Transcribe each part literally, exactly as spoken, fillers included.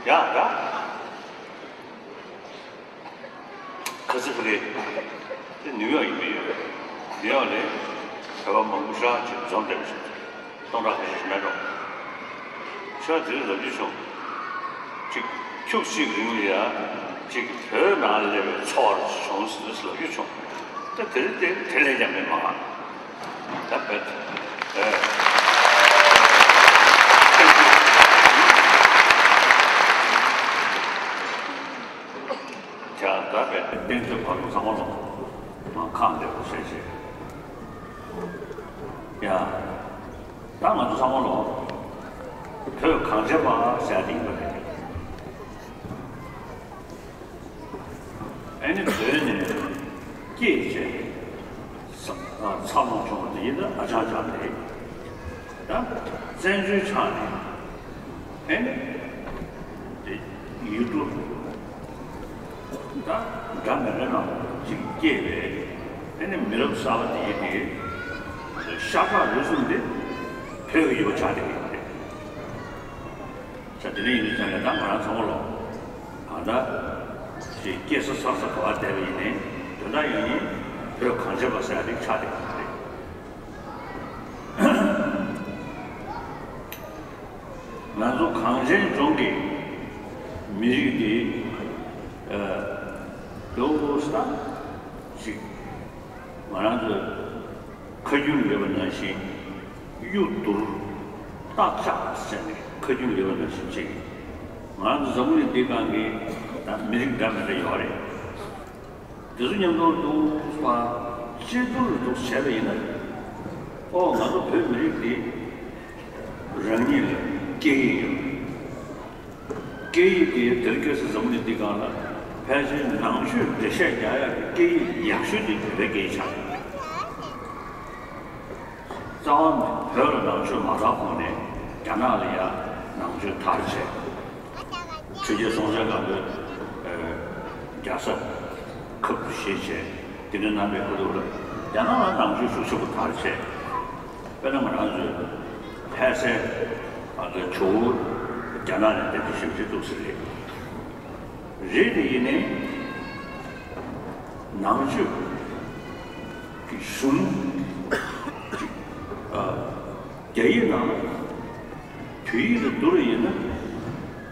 ཡ་ཡ། ཁ་ཚ་ཁ་ལེ། དེ་ནིའུ་ཡོག་ཡིན་པས་ཡོད། ནིའུ་ཡོག་ནས་བོད་པ་མང་པོ་ཞེ་དྲག་ཅིག་འཛོམས་བསྡད་པ་ཞིག་སྟོང་ཕྲག་ཁ་ཤས་ཤིག་མེད་འགྲོ། ཁྱོད་དེ་རིང་ལབ་རྒྱུ་བྱུང་། ཅིག་ཁྱུག་ཅིག་རིང་ལ་ཡ། ཅིག་བོད་ནང་སླེབས་པའི་ཚོར་བ་བྱུང་ཟེར་ལབ་རྒྱུ་བྱུང་། ད་དེ་རིང་དེ་དེ་ལས་ཀྱང་མེད་མ། ད་བོད། ཨེ། ཀྱང་ད་བས་བསྟན་འཛིན་བར་དུ་ཚང་མ་ལོ། ང་ཁམས་བདེ་པོ་བྱས་བྱས། ཡ། ད་ང་ཚོ་ཚང་མ་ལོ། བོད་གངས་ཅན་པ་ཟེར་ཡ་དེ་ཡིན་པ་རེད། ཨ་ནི་བོད་ནས་སྐྱེས་བྱས། ཚ་ཚ་ལོང་བྱུང་བ་དེ་ཡིན་ན་ཨ་ཅག་ཅག་རེད། ད་བཙན་བྱོལ་ཆགས་ནས་ཨེ་ནི་དེ་ཡུལ་གྲུ་ད་འདྲ་མི་འདྲ་ནང་ཅིག་སྐྱེས་པའི་ཨེ་ནི་མི་རབས་གསར་པ་དེ་ཡིན་དེ་ཤ་ཁྲག་ལུས་གསུམ་དེ་བོད་ཀྱི་ཡུལ་པ་ཆགས་བསྡད་ཀྱི་ཡོད་རེད། ས་དེ་འདྲ་ཡིན་དུས་ཙང་ནས་ད་ང་རང་ཚང་མ་ལོ། གང་ལྟར་ཞིག་སྐྱེས་ས་འཚར་ས་ག་བ་བསྡད་པ་ཡིན་ནའི་དོན་དག་ཡིན་ནའི་བོད་གངས་ཅན་པ་ཟེར་ཡ་དེ་ཆགས་བསྡད་ཀྱི་རེད། ང་ཚོ་གངས་ཅན་ལྗོངས་ཀྱི་མི་རིགས་དེ་ཨ་ལོ་ས་ཞིག་ང་རང་ཚོ་ཁ་རྒྱུན་ཡོད་པ་ནང་བཞིན་གཡུ་དུར་སྟག་ལྕགས་ཟེར་ནས་ཁ་རྒྱུན་ཡོད་པ་ནང་བཞིན་ཅིག་ང་རང་ཚོ་འཛམ་བུ་གླིང་འདིའི་སྒང་གི་ད་མི་རིགས་འདྲ་མི་འདྲ་ཡོད་རེད། དེ་ཚོ་མཉམ་དུ་འདུག་པ་གཅིག་གྱུར་འདུག་བྱས་པ་ཡིན་ན། ཨོ་ང་ཚོ་བོད་མི་རིགས་འདི་རང་ཉིད་ལ་སྐད་ཡིག་ཡོད། སྐད་ཡིག་དེ་དེར་སྐྱེས་སུ་འཛམ་བུ་གླིང་འདི་སྒང་ལ་ཕལ་ཆེར་ནང་ཆོས་འགྲེལ་བཤད་རྒྱག་ཡག་གི་སྐད་ཡིག་ཡག་ཤོས་དེ་བོད་པའི་སྐད་ཡིག་ཆགས་ཡོད་རེད། རྩ་བ་ནས་བོད་ལ་ནང་ཆོས་མ་དར་གོང་ནས་རྒྱ་ནག་ལ་ཡ་ནང་ཆོས་དར་བྱས། ཆོས་རྒྱལ་སྲོང་བཙན་སྒམ་པོས་ཨ་རྒྱལ་ས་ཁབ་ཏུ་བཞེས་བྱས་དེ་འདྲ་གནང་བའི་ཁ་ཐུག་ལ་རྒྱ་ནག་ལ་ནང་ཆོས་ཤུགས་ཆེན་པོ་དར་བྱས། དཔེར་ན་ང་རང་ཚོའི་ལྷ་སའི་ཨ་ནི་ཇོ་བོ་རྒྱ་ནག་ནས་དེབ་ཆ་ཞིབ་ཅིག་འདུག་ཟེར་རེད། རེད་དེ་ཡིན་ནའི་ནང་ཆོས་ཀྱི་གཞུང་ཅིག་ཨ་རྒྱ་ཡིག་ནང་བོད་ཡིག་ལ་བསྡུར་བ་ཡིན་ན་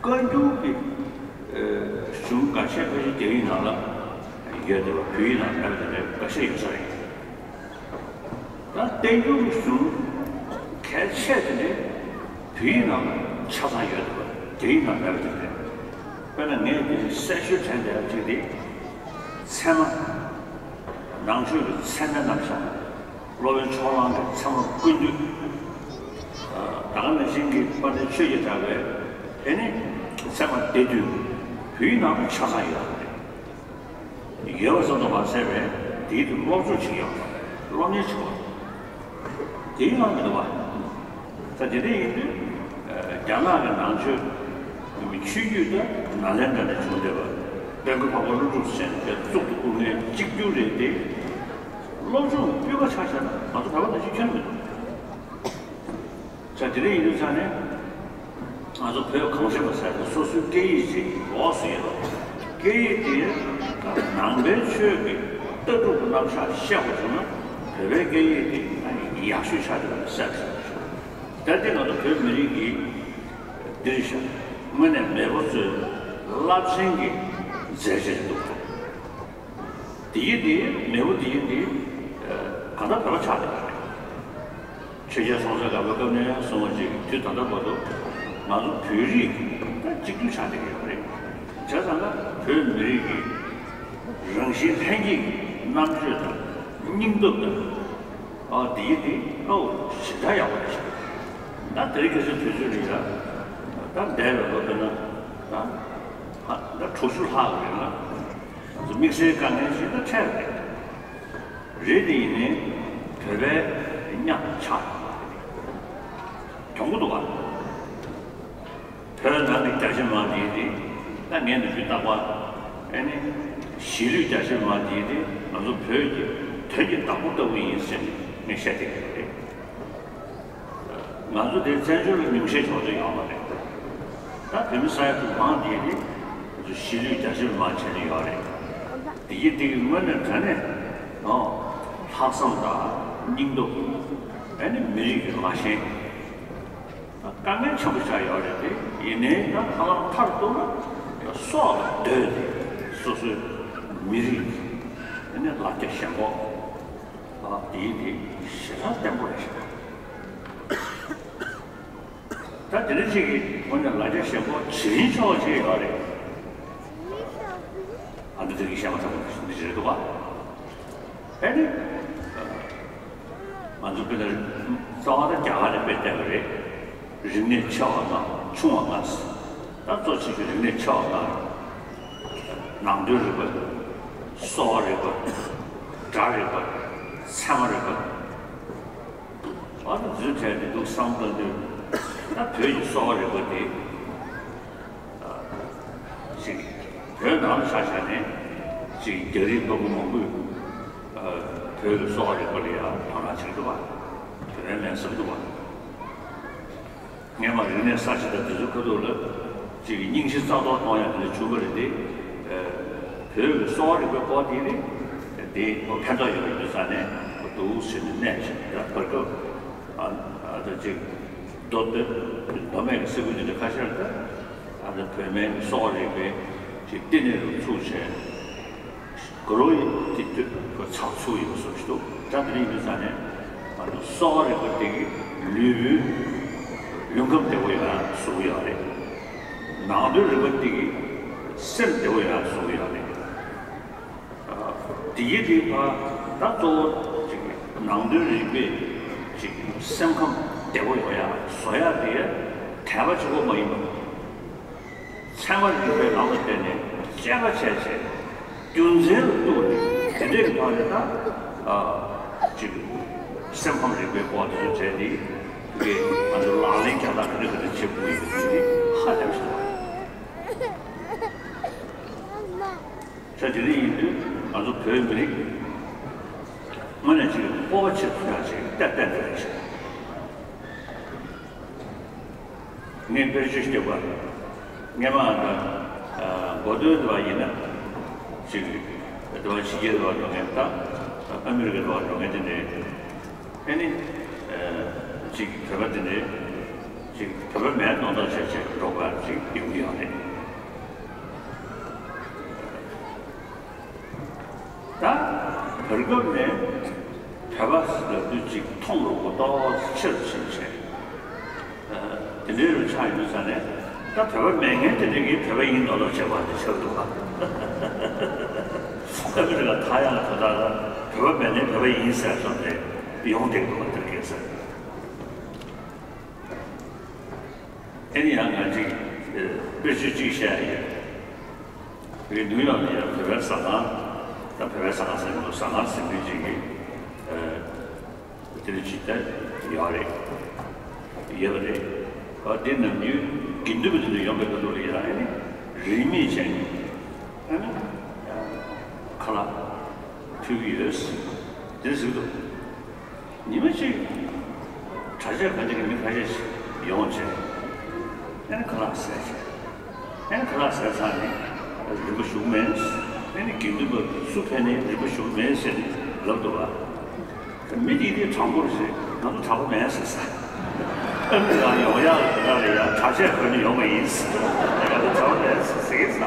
བཀའ་འགྱུར་གྱི་ཨ་གཞུང་འགའ་ཤས་ཁ་ཤས་རྒྱ་ཡིག་ནང་ལ་ཡོད་དེ་བ་བོད་ཡིག་ནང་མེད་པ་དེ་འདྲ་འགའ་ཤས་ཡོད་ས་རེད། ད་བསྟན་འགྱུར་གྱི་གཞུང་གལ་ཆེ་དེ་འདྲའི་བོད་ཡིག་ནང་ཆ་ཚང་ཡོད་འདུག་རྒྱ་ཡིག་ནང་མེད་པ་དེ་འདྲ། དཔེར་ན་ངས་འདི་གསལ་ཤོས་དྲན་བསྡད་ཡག་གཅིག་དེ་ཚད་མ། ནང་ཆོས་ཀྱི་ཚད་མའི་རྣམ་གཞག་སློབ་དཔོན་ཕྱོགས་གླང་གི་ཚད་མ་ཀུན་བཏུས། ད་ག་ནང་བཞིན་གྱི་དཔལ་ལྡན་ཆོས་ཀྱི་གྲགས་པའི་དེ་ནི་ཚད་མ་སྡེ་བདུན་བོད་ཡིག་ནང་དུ་ཆ་ཚང་ཡོད་རེད། ཡོད་པ་ཙམ་དུ་མ་ཟད་པའི་དེའི་དུ་སློབ་སྦྱོང་བྱེད་ཡོད་པ། སློབ་གཉེར་བྱེད་པ། དེའི་ནང་མི་འདུག་པ། ད་དེ་འདྲ་ཡིན་དུས་རྒྱ་ནག་གི་ནང་ཆོས་ཆོས་བརྒྱུད་དེ་ནཱ་ལེནྡྲ་ནས་བྱུང་བསྡད་པ་དཔལ་མགོན་འཕགས་པ་ཀླུ་སྒྲུབ་ཟེར་མཁན་གཙུག་ཏུ་བཀུར་མཁན་གཅིག་གྱུར་རེད་དེ། སློབ་སྦྱོང་སྤུས་ཀ་ཆ་བཞག་ན་ང་ཚོ་བོད་པ་ནང་བཞིན་ཁྱོན་མི་འདུག་ས་དེ་འདྲ་ཡིན་དུས་ཙང་ནས་ང་ཚོ་བོད་གངས་ཅན་པ་ཟེར་ཏེ་སོ་སོའི་སྐད་ཡིག་ཅིག་ལོགས་སུ་ཡོད་པ། སྐད་ཡིག་དེ་ནང་པའི་ཆོས་ཀྱི་ལྟ་གྲུབ་ཀྱི་རྣམ་གཞག་བཤད་པ་བྱུང་ན་བོད་པའི་སྐད་ཡིག་དེ་ཡག་ཤོས་ཆགས་འདུག་གསལ་པོ་ཞིག་ད་ལྟ་ང་ཚོ་བོད་མི་རིགས་ཀྱི་འདིར་བཞག་དངོས་གནས་མེས་པོ་ཚོའི་རླབས་ཆེན་གྱི་མཛད་རྗེས་འདུག་དེ་ཡིན་དེ་མེས་པོ་དེ་ཡིན་དེ་གང་ལྟར་བོད་པ་ཆགས་བསྡད་པ་རེད། ཆོས་རྒྱལ་སྲོང་བཙན་སྒམ་པོའི་སྐབས་ནས་བཟུང་བ་ཅིག་དུས་ད་ལྟ་བར་དུ་ང་ཚོ་བོད་རིགས་ད་གཅིག་གྱུར་ཆགས་བསྡད་ཀྱི་ཡོད་པ་རེད། བྱས་ཙང་ན་བོད་མི་རིགས་ཀྱི་རང་བཞིན་ལྷན་སྐྱེས་ཀྱི་རྣམ་དཔྱོད་དང་སྙིང་སྟོབས་དང་། ཨ་དེ་ཡིན་དེ་ཨོ་ཞེ་དྲག་ཡག་པོ་རེད་ཤག་ད་དེ་རིང་ཁ་སང་དུས་ཚོད་རེད་ཡ། ད་འདས་པའི་ལོ་དཔེར་ན་ད་ད་དྲུག་ཅུ་ལྷག་རེད་ལ། དམིགས་བསལ་དཀའ་ངལ་ཞིག་ད་འཕྲད་རེད། རེད་དེ་ཡིན་ནའི་བོད་པའི་ཉག་ཆགས་གྱོང་པོ་འདུག་བ། བོད་ནང་གི་རྒྱ་ཆེ་མང་དེ་དེ་ད་ངས་འདི་ཚོའི་རྟག་པར་ཨེ་ནི་གཞིས་ལུས་རྒྱ་ཆེ་མང་དེ་དེ་ང་ཚོ་བོད་ཀྱི་དོན་གྱི་བདག་པོ་ལྟ་བུ་ཡིན་ཟེར་ནས་ངས་བཤད་བསྡད་ཀྱི་རེད། ང་ཚོ་དེ་བཙན་བྱོལ་ལ་ཉུང་ཤས་ཆོག་ཚོད་ཡོད་མ་རེད། ད་བོད་མི་ས་ཡ་དྲུག་མང་དེ་ནི་གཞིས་ལུས་རྒྱ་ཆེར་མང་བྱས་ནས་ཡོད་རེད། དེ་ཡིན་དེ་གི་དངོས་གནས་དྲང་གནས་ཨོ་ལྷག་བསམ་དང་སྙིང་སྟོབས། ཨ་ནི་མི་རིགས་ཀྱི་ལ་ཞེན། དཀའ་ངལ་ཆེན་པོ་ཆགས་ཡོད་རེད་དེ། ཡིན་ནའི་ད་ཧ་ལམ་མཐར་གཏུགས་ན་སྲོག་ལ་བསྡོས་ཏེ་སོ་སོའི་མི་རིགས་ཀྱི་ཨ་ནི་ལ་རྒྱ་ཞེན་ཁོག་ཨ་དེ་ཡིན་དེ་ཞེ་དྲག་བརྟན་པོ་རེད་ཤག་ད་དེ་འདྲ་ཅིག་གི་ཐོག་ནས་ལ་རྒྱ་ཞེན་ཁོག་བྱེད་རིན་ཆོག་ཅིག་ཡོད་རེད། ཨ་འདི་དེ་གི་བཤད་མ་ཐག་པ་འདི་རེད་འདུག་བ། ཨ་ནི། ང་ཚོ་དཔེར་ན་རྩ་བ་ད་རྒྱ་གར་ནས་དཔེ་བལྟས་པ་རེད། རིག་གནས་ཆེ་བ་ལྔ་ཆུང་བ་ལྔ། ད་གཙོ་ཆེ་ཤོས་རིག་གནས་ཆེ་བ་ལྔ་རེད། ནང་དོན་རིག་པ། གསོ་བ་རིག་པ། སྒྲ་རིག་པ། ཚད་མ་རིག་པ། ཨ་ནི་འཛུལ་བྲལ་དེ་འདུག་བསམ་བློ་འདུག་ད་བོད་ཀྱི་གསོ་བ་རིག་པ་དེ། ཅིག་བོད་ནང་ལ་ཆ་བཞག་ནས་ཅིག་རྒྱ་རིགས་པ་མང་པོས་བོད་ཀྱི་གསོ་བ་རིག་པ་ལ་ཡང་དོ་སྣང་བྱེད་ཀྱི་འདུག་བ། དོན་མེད་བསམ་འདུག་བ། སྔས་མ་རིག་གནས་གསར་བརྗེ་དང་དེ་ཚོའི་ཁ་ཐུག་ལ་ཅིག་སྙིང་རྗེ་རྩ་གཏོར་གཏོང་ཡག་དེ་འདྲ་བྱུང་བ་རེད་དེ། བོད་ཀྱི་གསོ་བ་རིག་པའི་སྐོར་དེ་ནི་དེ་ཕན་ཐོགས་ཡོད་པ་ཡིན་དུས་ཙང་ནས་འདུག་ཟེར་ནས་གནས་ཤིག་ད་བར་སྐབས་ཨ་ད་ཅིག་མདོ་སྟོད་མདོ་སྨད་ཀྱི་ས་ཁུལ་འདི་འདྲ་ཁ་ཤས་ལ་ད་ཨ་ད་བོད་སྨན་གསོ་བ་རིག་པའི་ཅིག་བསྟི་གནས་རུ་ཚུགས་བྱས། དགུ་རོ་ཡི་དེ་དུས་ཁོ་ཚགས་ཚུད་ཡོད་བཟོ་ཞིག་འདུག་ད་དེ་རིང་ཡིན་ཙང་ནས་ང་ཚོ་གསོ་བ་རིག་པ་དེ་གི་ལུས་པོའི་ལུས་ཁམས་བདེ་པོ་ཡོང་ཡག་བཟོ་གི་ཡོད་རེད། ནང་དོན་རིག་པ་དེ་གི་སེམས་བདེ་པོ་ཡོང་ཡག་བཟོ་གི་ཡོད་རེད། དེ་གི་དེ་ཕ་ད་གཙོ་བོ་ཅིག་ནང་དོན་རིག་པས་ཅིག་སེམས་ཁམས་བདེ་པོ་ཡོང་ཡག་བཟོ་ཡག་དེ་དད་པ་གཅིག་པོ་མ་ཡིན་པ། ཚད་མ་རིག་པའི་ལམ་ལ་བརྟེན་ནས་དཔྱད་པ་བྱས་བྱས་རྒྱུ་མཚན་ལ་གཏུགས་ནས་དེ་འདྲའི་ཐོག་ནས་ད་ཨ་ཅིག་སེམས་ཁམས་རིག་པའི་སྐོར་དེ་ཚོ་བྱས་ཏེ་དེ་གས་ང་ཚོ་ལག་ལེན་རྒྱག་སྟངས་ག་འདྲ་ག་འདྲ་བྱེད་དགོས་ཡོད་པ་དེ་ནི་ཧ་ལས་པ་ཞིག་རེད། ད་དེ་འདྲ་ཡིན་དུས་ང་ཚོ་བོད་མི་རིགས་དངོས་གནས་ཅིག་སྤོབས་པ་བྱེད་ཐུབ་ཡག་ཅིག་ཏན་ཏན་རེད་ཤག་ངས་དཔེར་བརྗོད་ཞིག་བརྒྱབ་པ། སྔས་མ་ད་གོ་ཐོས་འདྲ་བ་ཡིན་ན་ཅིག་འདྲ་བ་ཕྱི་རྒྱལ་འདྲ་བ་འགྲོ་མཁན་དང་ཨ་མི་རི་ཀ་འདྲ་བ་འགྲོ་མཁན་དེ་འདྲས་ཨ་ནི་ཅིག་བོད་པ་དེ་འདྲས་ཅིག་བོད་པ་མེད་མདོག་མདོག་བྱས་བྱས་འགྲོ་དགོས་ཅིག་ཡོང་གི་ཡོད་རེད། ད་བར་སྐབས་ནས་བོད་པ་ལབ་དུས་ཅིག་མཐོང་རུང་མདོག་ཆེ་རུ་ཕྱིན་བྱས། དེ་འདྲའི་རུ་ཆགས་ཡོད་ས་ནས་ད་བོད་པ་མེད་མཁན་དེ་འདྲ་གིས་བོད་པ་ཡིན་མདོག་མདོག་བྱེད་པ་དེ་ཆགས་འདུག་ག་ཨ་མི་རི་ཀ་ད་ཡང་ད་ད་ད་བོད་པ་མེད་ནས་བོད་པ་ཡིན་ཟེར་བསམ་ནས་ཡོང་བསྡད་འདུག་ག་དེར་གས་ཟེར། ཨ་ནི་ཡང་ང་ཅིག་དཔེར་བརྗོད་ཅིག་བཤད་ཡ་ཡོད། བོད་ནིའུ་ཡོག་ནས་ཡང་བོད་པའི་ཟ་ཁང་དང་བོད་པའི་ཟ་ཁང་ཟེར་མི་འདུག་ཟ་ཁང་ཟེར་མཁན་ཅིག་གིས་དེ་འདྲ་ཅིག་ད་ཡོད་རེད། ཡོད་རེད། ཨ་འདི་ནམ་རྒྱུན་དགེ་འདུན་པ་དེ་ཚོ་ཡོང་པའི་སྐབས་ལ་ཡང་ཨ་ནི་རིན་མེད་ཅན་གྱི་ཨ་ནི་ཁ་ལག་ཕུལ་གྱི་ཡོད། དེ་ཟེར་གྱི་འདུག་ཉི་མ་གཅིག་གྲྭ་ཆས་ག་འདྲ་གི་མི་ཁ་ཤས་ཤིག་ཡོང་བྱས། ཨ་ནི་ཁ་ལག་ཟས་བྱས། ཨ་ནི་ཁ་ལག་ཟས་ཚར་ནས་རིན་པོ་ཞུགས་མེད། ཨ་ནི་དགེ་འདུན་པ་སུ་ཕེབས་ནས་རིན་པོ་ཞུགས་མེད་ཟེར་ནས་ལབ་འདུག་ག་མི་དེ་དེ་དྲང་པོར་ཟེར་ང་ཚོ་གྲྭ་པ་མེད་ཟེར་ས། ཨ་ནི་ཡང་ཡོང་ཡག་ལ་ཡང་གྲྭ་ཆས་གོན་ནས་ཡོང་བ་ཡིན་ཟེར། ང་ཚོ་གྲྭ་པ་མེད་ཟེར་ཟེར་ས།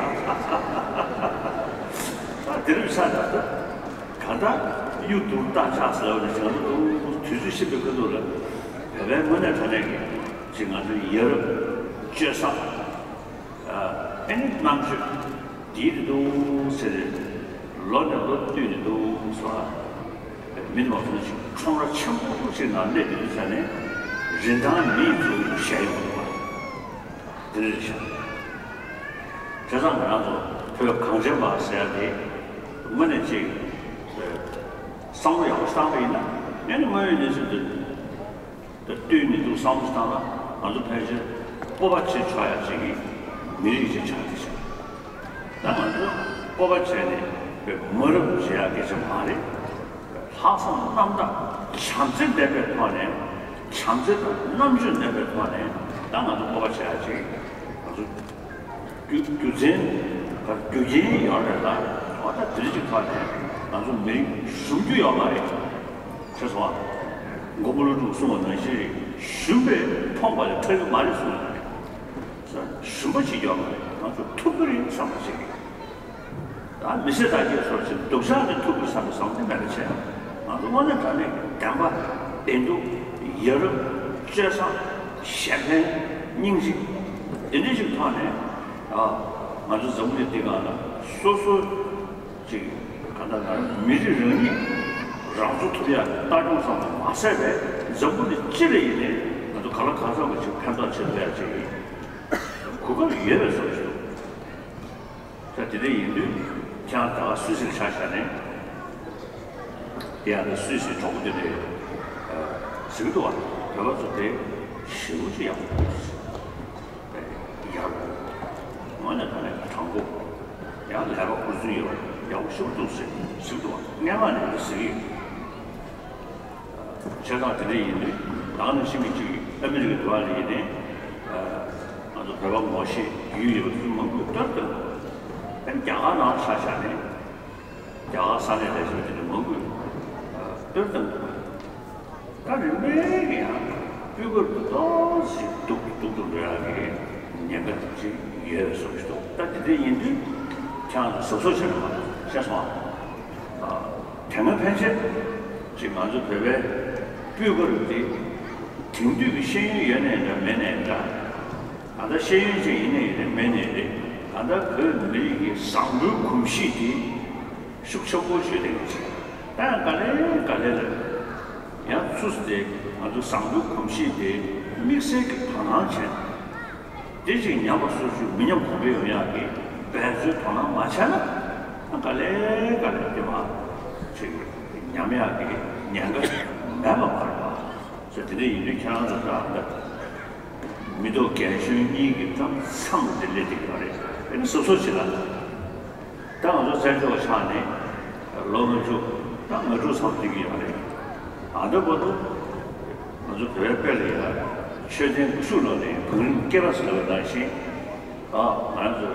ཨ་དེ་རིང་ས་ད་ད། གང་ལྟར་གཡུ་དུར་རྟ་ཆགས་ཟེར་བ་ནི་ང་ཚོ་དུས་ཚོད་ཤེས་པའི་ཁ་ཐུག་ལ་བོད་པའི་དངོས་གནས་དྲང་གནས་ཀྱི་ཅིག་ང་ཚོའི་ཡ་རབས་སྤྱོད་བཟང་ཨ་ནི་རྣམ་དཔྱོད་འདིའི་རེད་འདུག་ཟེར་ཏེ་ལོ་ནས་ལོ་བསྟུད་ནས་འདུག་ཟེར་བ་མི་མང་ཚོ་ཅིག་ཁྲོམ་ར་ཆེན་པོ་ཞིག་ནང་སླེབས་དུས་ས་ནས་རིན་ཐང་མིས་ཚུར་བཞག་ཡོང་འདུག་བ། དེ་རེད་ཤག་བྱས་ཙང་ང་རང་ཚོ་བོད་གངས་ཅན་པ་ཟེར་ཡ་དེ་དངོས་གནས་ཅིག་བསམ་བློ་ཡག་པོ་བཏང་པ་ཡིན་ན་ཨ་ནི་དངོས་ཡོད་གནས་ཚུལ་འདི་ལ་བསྟུན་ནས་འདུག་བསམ་བློ་བཏང་ན་ང་ཚོ་ཕལ་ཆེར་སྤོབས་པ་བྱེད་ཆོག་ཡ་ཅིག་གི་མི་རིགས་ཅིག་ཆགས་ཀྱི་ཤག་ད་ང་ཚོས་སྤོབས་པ་བྱས་ནས་བོད་མ་རབས་བྱེད་ཡ་སྐད་ཆ་མ་རེད། ལྷག་བསམ་རྣམ་དག་བྱམས་བརྩེ་ལྡན་པའི་ཐོག་ནས་བྱམས་བརྩེ་དང་རྣམ་དཔྱོད་ལྡན་པའི་ཐོག་ནས་ད་ང་ཚོ་སྤོབས་པ་བྱེད་ཡ་ཅིག་ རྒྱུ་རྒྱུ་མཚན་ག་རྒྱུ་རྐྱེན་ཡོད་རེད་ལ། འོ་ད་དེ་འདྲ་ཅིག་ཐོག་ནས་ང་ཚོ་མི་རིགས་ཞུམ་རྒྱུ་ཡོད་མ་རེད། ཤེས་སོང་ཨ། མགོན་པོ་ཀླུ་སྒྲུབ་གསུངས་པ་ནང་བཞིན་རེད། ཞུམ་པས་ཕོངས་པ་ལས་ཐར་གྱི་མ་རེད་གསུངས་པ་རེད། ཞུམ་པ་བྱེད་རྒྱུ་ཡོད་མ་རེད། ང་ཚོ་ཐུབ་ཀྱི་རེད་བསམ་པ་བྱེད་ཀྱི་རེད། ད་མི་སེར་དར་རྒྱས་སོགས་ཀྱི་སྡུག་ཅག་གི་ཐུག་པའི་བསམ་པའི་བཟང་པོ་དེ་མེད་པ་བྱས། ང་ཚོ་དངོས་གནས་དྲང་གནས་བདེན་པ། བདེན་སྡུག། ཡ་རབས། སྤྱོད་བཟང་། གཞན་ཕན། སྙིང་རྗེ། འདི་འདྲ་ཞིག་ཐོག་ནས། ཨ། ང་ཚོ་འཛམ་བུ་གླིང་འདི་སྒང་ལ་སོ་སོ་ཅིག་ག་ད་ང་མི་རིགས་རང་ཉིད་རང་ཚོ་ཐུབ་ཡ་ལྟ་སྐྱོང་བསམ་བློ་མ་ཟད་པའི་འཛམ་བུ་གླིང་སྤྱི་ལ་ཡིན་ནའི་ང་ཚོ་གང་ལ་གང་འཚམ་པ་ཅིག་ཕན་ཐོགས་ཆེ་ཐུབ་ཡ་ཅིག་གོ་སྐབས་ཡོད་པའི་བཟོ་ཞིག་འདུག་ད་དེ་འདྲ་ཡིན་དུས་ཁྱེད་རང་ད་ག་སུད་སིར་ཆ་བཞག་ནས། དེ་ཡང་ད་སུད་སིའི་གྲོགས་པོ་དེ་འདྲས་ཟེར་གི་འདུག་བ། བོད་པ་ཚོ་དེ་ཞེ་པོ་ཅིག་ཡག་པོ་འདུག་ཡག་པོ། དངོས་གནས་དྲང་གནས་དྲང་པོ། ཡང་ལས་ཀ་ཧུར་བརྩོན་ཡོད་པ་ཡག་པོ་ཞེ་པོ་འདུག་ཟེར་ཟེར་གི་འདུག་བ། སྔན་མ་ནས་འདི་ཟེར་གི་ཡོད། བྱས་ཙང་དེ་འདྲ་ཡིན་དུས་ད་ག་ནང་བཞིན་གྱི་ཅིག་ཨ་མི་རི་ཀའི་འགྲོ་བ་རེད་ཡིན་ནའི། ང་ཚོ་བོད་པ་ངོ་ཤེས་རྒྱུས་ཡོད་པ་ཚོ་མང་པོས་བསྟོད་བཏང་། ཨ་ནི་རྒྱ་གར་ནང་ཆ་བཞག་ནས། རྒྱ་གར་ས་གནས་ལས་བྱེད་དེ་འདྲ་མང་པོས་བསྟོད་བཏང་འདུག་ད་རིམ་པས་ཀྱི་ཡང་སྤུས་ཀ་ཏོག་ཙམ་སྡུག་སྡུག་ཏུ་འགྲོ་ཡག་གི་ཉེན་ཁ་ཅིག་ཡོད་པའི་བཟོ་ཞིག་འདུག་ད་དེ་འདྲ་ཡིན་དུས་ཁྱེད་རང་ཚོ་གཟབ་གཟབ་བྱེད་དགོས་པ་ཤེས་སོང་ཨ། དེ་སྔ་ཕན་ཆད་ཅིག་ང་ཚོ་བོད་པའི་སྤུས་ཀ་རུ་དེ་དེང་དུས་ཀྱི་ཤེས་ཡོན་ཡོད་ནའི་འདྲ་མེད་ནའི་འདྲ། ད་ལྟ་ཤེས་ཡོན་ཅན་ཡིན་ནའི་རེད་མེད་ནའི་རེད། ད་ལྟ་བོད་མི་རིགས་ཀྱི་བཟང་པོའི་གོམས་གཤིས་དེ་ཤུགས་ཆེན་པོ་ཞིག་ལྡན་གྱི་ད་ཡང་ག་ལེ་ག་ལེ་ལ་ཡང་ཚུར་དེ་ང་ཚོ་བཟང་པོའི་གོམས་གཤིས་དེ་དམིགས་བསལ་གྱི་དོ་སྣང་བྱས། དེ་ཅིག་ཉམས་པ་སོར་ཆུད་མི་ཉམས་གོང་འཕེལ་ཡོང་ཡག་གི་འབད་རྩོལ་དོ་སྣང་མ་བྱས་ན། ཨ་ག་ལེ་ག་ལེ་དེ་མ་ཅིག་ཉམས་ཡག་གི་ཉེན་ཁ་མེད་པ་མ་རེད་པ། ཟེར་དེ་འདྲ་ཡིན་དུས་ཁྱེད་རང་ཚོ་ད་ལྟ་མི་ཐོག་རྒན་གཞོན་གཉིས་ཀྱི་ཐམ་མཚམས་དེ་སླེབས་བསྡད་ཡོད་རེད། ཨ་ནི་སོ་སོ་ཅིག་ལ། ད་ང་ཚོ་བཙན་བྱོལ་བ་ཆགས་ནས་ལོ་ལྔ་བཅུ་ད་ང་དྲུག་ཙམ་སླེབས་ཀྱི་ཡོད་རེད། ཨ་ད་བར་དུ་ང་ཚོ་བོད་པའི་དཔེ་ལ་ཡ་ཆོས་ལྡན་སྒོ་ཕྱུགས་ལ་ནས་བང་རིམ་སྐེད་པ་ཟེར་བ་ནང་བཞིན། ཨ་ང་རང་ཚོ་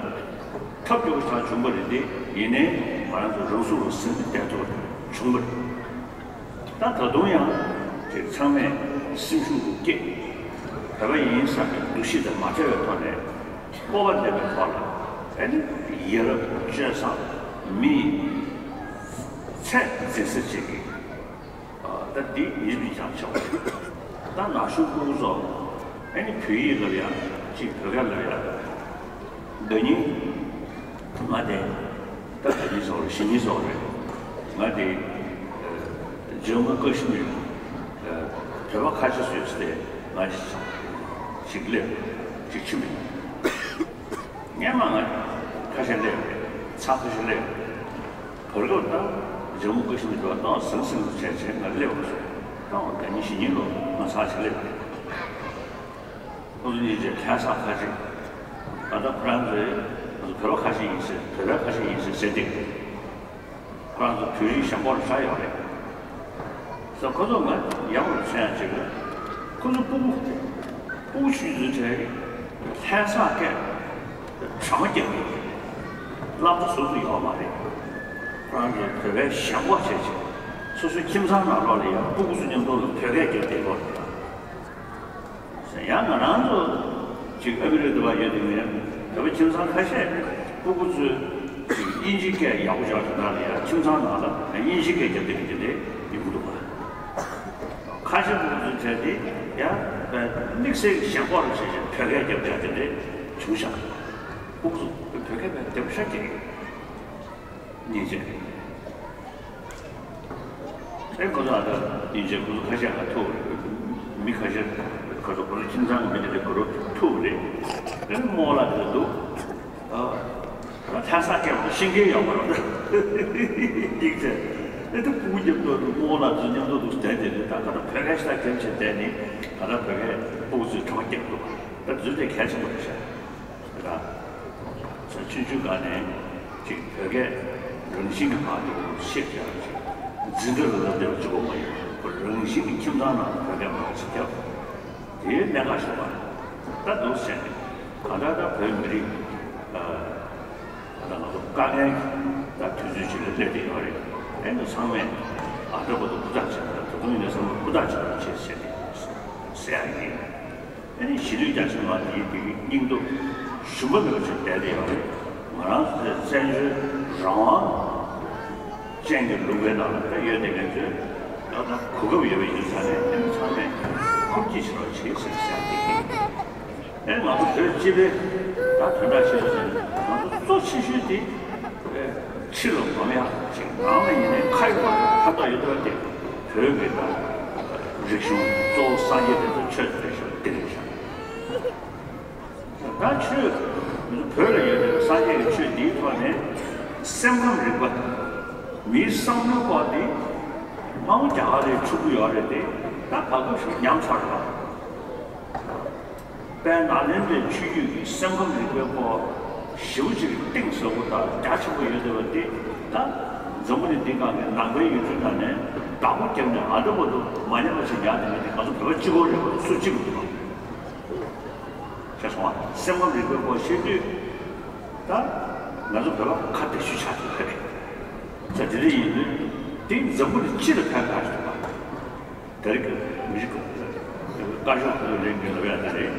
ཐབས་སྐྱོ་པོ་ཆགས་བྱུང་བ་རེད་དེ། ཡིན་ནའི་ང་རང་ཚོ་རང་སྲོག་ལ་ཟིན་ཏེ་བསྡད་ཐུབ་པ་བྱུང་བ་རེད། ད་ད་དུང་ཡང་ཅིག་ཚང་མས་སེམས་ཤུགས་སྐྱེད། བོད་པ་ཡིན་བསམ་པའི་འདུ་ཤེས་དང་མ་བྲལ་བའི་ཐོག་ནས་སྤོབས་པ་ལྡན་པའི་ཐོག་ལ་ཨ་ནི་ཡ་རབས་སྤྱོད་བཟང་མི་ཚད་འཛིན་ས་ཅིག་གི་ད་འདི་ཡིན་མིན་ཀྱང་ཆེ་བ་རེད། ད་ན་གཞོན་སྤུ་གུ་ཚོ་ཨ་ནི་བོད་ཡིག་ལབ་ཡ་ཅིག་བོད་སྐད་ལབ་ཡ། ན་ནིང་ང་དེ། ད་ད་ནི་སོགས་རེད་གཞེས་ནིང་སོགས་རེད། ང་དེ་ཇམ་མུ་ཀ་ཤི་མིར་བོད་པ་ཁ་ཤས་སུ་ཡོད་ཚེ་ང་ཞིག་སླེབས་ཞིག་ཕྱིན་པ་ཡིན། སྔན་མ་ང་ཁ་ཤས་སླེབས་རེད། ཚ་ཁ་ཤས་སླེབས་རེད། བར་སྐབས་ད་ཇམ་མུ་ཀ་ཤི་མིར་དུ་བ་ཏང་སང་སང་དུ་བྱས་བྱས་ང་སླེབས་པ་སོང་། ཏང་ད་ནི་གཞེས་ནིང་ལོ་ང་ཚ་ཆ་སླེབས་རེད། ཁོ་ཚོ་གཉིས་ཀྱིས་ལྷ་ས་ཁ་ཤས། ད་ལྟ་ཁོ་རང་ཚོས་ང་ཚོ་བོད་པ་ཁ་ཤས་ཡིན་ཟེར་བོད་པའི་ཁ་ཤས་ཡིན་ཟེར་ཟེར་ཏེ། ཁོ་རང་ཚོ་བོད་རིགས་ཞེན་ཁོག་རུ་ཆགས་ཡོད་རེད། ས་ཁོ་ཚོ་ང་ཡག་པོ་མཚོན་ཡ་བྱེད་དགོས། ཁོ་ཚོ་སྤུ་གུ་སྤུ་གུ་ཆུང་ཆུང་ཚོའི་ལྷ་ས་སྐད་གྲ་མ་རྒྱག་གི་སློབ་གྲྭ་སོ་སོ་ཡོད་མ་རེད། ཁོ་རང་ཚོ་བོད་པའི་ཞེན་ཁོག་བྱས་བྱས་སོ་སོའི་ཁྱིམ་ཚང་ནང་ལོགས་ལ་ཡང་སྤུ་གུ་ཚོ་མཉམ་དུ་ལ་བོད་སྐད་རྒྱབ་བསྡད་ཡོད་རེད། ཡང་ང་རང་ཚོ་ཅིག་ཨ་མི་རི་ཀ་དུ་བ་ཡོད་དུས་ནས་བོད་པ་ཁྱིམ་ཚང་ཁ་ཤས་སྤུ་གུ་ཚོས་ཅིག་དབྱིན་ཇིའི་སྐད་ཡག་པོ་ཤར་དུས་ན་ལ་ཡང་ཁྱིམ་ཚང་ནང་ལ་དབྱིན་ཇིའི་སྐད་རྒྱབ་བསྡད་པ་དེ་འདྲས་ཡོང་གི་འདུག་བ། ཁ་ཤས་སྤུ་གུ་ཚོའི་གྲས་དེ་ཡང་དམིགས་བསལ་གྱི་ཞེན་ཁོག་རུ་བྱས་བྱས་བོད་སྐད་རྒྱབ་བསྡད་པ་དེ་འདྲས་བྱུང་ཤག་སྤུ་གུ་ཚོ་བོད་སྐད་བས་བདེ་པོ་ཤར་གྱི་རེད། སྙིང་རྗེ། ཨེ་ཁོ་ཚོ་ཨ་ད་སྙིང་རྗེ། ཁོ་ཚོ་ཁ་ཤས་ང་ཐུག་རེད། མི་ཁ་ཤས་ཁོ་ཚོ་ཁོ་ཚོ་ཁྱིམ་ཚང་གི་མི་དེ་འདྲ་ཁོ་རང་ཐུག་རེད། ཨེ་རྨོ་ལགས་དེ་འདུག་ཨ་ད་ལྷ་ས་སྐད་པ་ཤེས་མཁན་ཡོད་མ་རེད། སྙིང་རྗེ། ཨེ་ད་སྤུ་གུ་མཉམ་དུ་རྨོ་ལགས་ཚོ་མཉམ་དུ་འདུག་བསྡད་དེ་རེད། ད་ཁ་ད་བོད་སྐད་ཞིག་ད་རྒྱབ་བྱས་བསྡད་ནས་ད་ལྟ་བོད་སྐད་སྤུ་གུ་ཚོས་གྲ་མ་རྒྱབ་འདུག་ད་འཛུལ་དེ་གལ་ཆེན་པོ་རེད་ཤག་ད་ཆུང་ཆུང་སྒང་ནས་ཅིག་བོད་སྐད་རང་བཞིན་གྱི་བར་དུ་ཤེས་ཀྱང་ཅིག་འཛིན་གྲྭ་ལ་སླེབས་པའི་གཅིག་པོ་མ་ཡིན་པར་རང་བཞིན་གྱི་ཁྱིམ་ཚང་ནང་བོད་སྐད་མང་ཙམ་བརྒྱབ། དེའི་གནད་འགག་ཤོར་བ་ད་འདུག་ཟེར་ནས་ གང་ལྟར་ད་བོད་མི་རིགས་ད་ལྟ་ང་ཚོ་དཀའ་ངལ་ད་དུས་ཚོད་ཅིག་ལ་སླེབས་བསྡད་ཡོད་རེད། ཨེ་ནི་ཚང་མས་ཨ་འདྲ་པོ་ད་ཧུར་ཐག་བྱེད་དང་། ད་དུང་ཡིན་ན་ཚང་མས་ཧུར་ཐག་བྱེད་དང་བྱེད་ཟེར་ཏེ་ཟེར་ཡ་ཡིན། ཨེ་ནི་གཞིས་ལུས་རྒྱ་ཆེ་མ་དེའི་དེ་གི་སྙིང་སྟོབས་ཞུམ་པ་མེད་པ་ཅིག་བསྡད་བསྡད་ཡོད་རེད། ང་རང་ཚོ་བཙན་བྱོལ་རང་དབང་ཅན་གྱི་ལུང་པའི་ནང་ལ་ད་ཡོད་བསྡད་མཁན་ཚོས་ད་ལྟ་གོ་སྐབས་ཡོད་པ་ཡིན་ཙང་ནས་ཨེ་ནི་ཚང་མས་ཧུར་བསྐྱེད་བྱེད་རོགས་བྱེད་ཟེར་བཤད་བསྡད་ཡིན། ཨེ་ང་ཚོ་བོད་སྤྱི་པའི་ད་དོན་དག་ཆེ་ཤོས་ནི་ང་ཚོ་གཙོ་ཆེ་ཤོས་དེ་ཕྱི་ལ་འཛོམས་ཡག་ཅིག་ནང་ལ་ཡིན་ནའི་ཁ་ཡོད་ལག་ཡོད་ཕན་ཐོགས་ཡོད་དོ་དེ་བོད་ཀྱི་ད་རིག་གཞུང་གཙོ་བོ་སངས་རྒྱས་དེ་ཚོ་ཆོས་དེ་རེད་ཤག་འདི་རེད་ཤག་ད་ཆོས་ང་ཚོ་བོད་ལ་ཡོད་དེ་སངས་རྒྱས་ཀྱི་ཆོས་འདིའི་ཐོག་ནས་སེམས་ཁམས་རིག་པ་མིའི་བསམ་བློའི་སྐོར་དེ་མང་པོ་རྒྱ་གར་ལ་ཕྱུག་པོ་ཡོད་རེད་དེ་ད་བར་སྐབས་ཤིག་ཉམས་ཚར་བ། དཔལ་ནཱ་ལེནྡྲའི་ཆོས་བརྒྱུད་ཀྱི་སེམས་ཁམས་རིག་པའི་སྐོར་ཞེ་པོ་ཅིག་གཏིང་ཟབ་པོ་དང་རྒྱ་ཆེན་པོ་ཡོད་བསྡད་པ་འདི་ད་འཛམ་བུ་གླིང་འདི་སྒང་གི་ནང་པའི་ཡུལ་གྲུ་ནང་ནས་བདག་པོ་བརྒྱབ་ནས་ཨ་འདྲ་པོ་འདུག་མ་ཉམས་པ་ཅིག་ཉར་བསྡད་མཁན་འདི་ང་ཚོ་བོད་པ་གཅིག་པོ་རེད་པ། སུ་གཅིག་མི་འདུག་པ། ཤེས་སོང་ང་། སེམས་ཁམས་རིག་པའི་སྐོར་བཤད་དུས་ད་ང་ཚོ་བོད་པ་ཁ་བདེ་ཤོས་ཆགས་ཀྱི་རེད། ད་དེ་འདྲ་ཡིན་དུས་འདི་འཛམ་བུ་གླིང་སྤྱི་ལ་ཕན་ཐོགས་ཀྱི་འདུག་པ། དེ་རིང་གི་མི་རིགས་ཀྱི་བཀའ་ཤོག་ཁུ་ལེན་གྱི་ལབ་ཡ་དེ་རེད།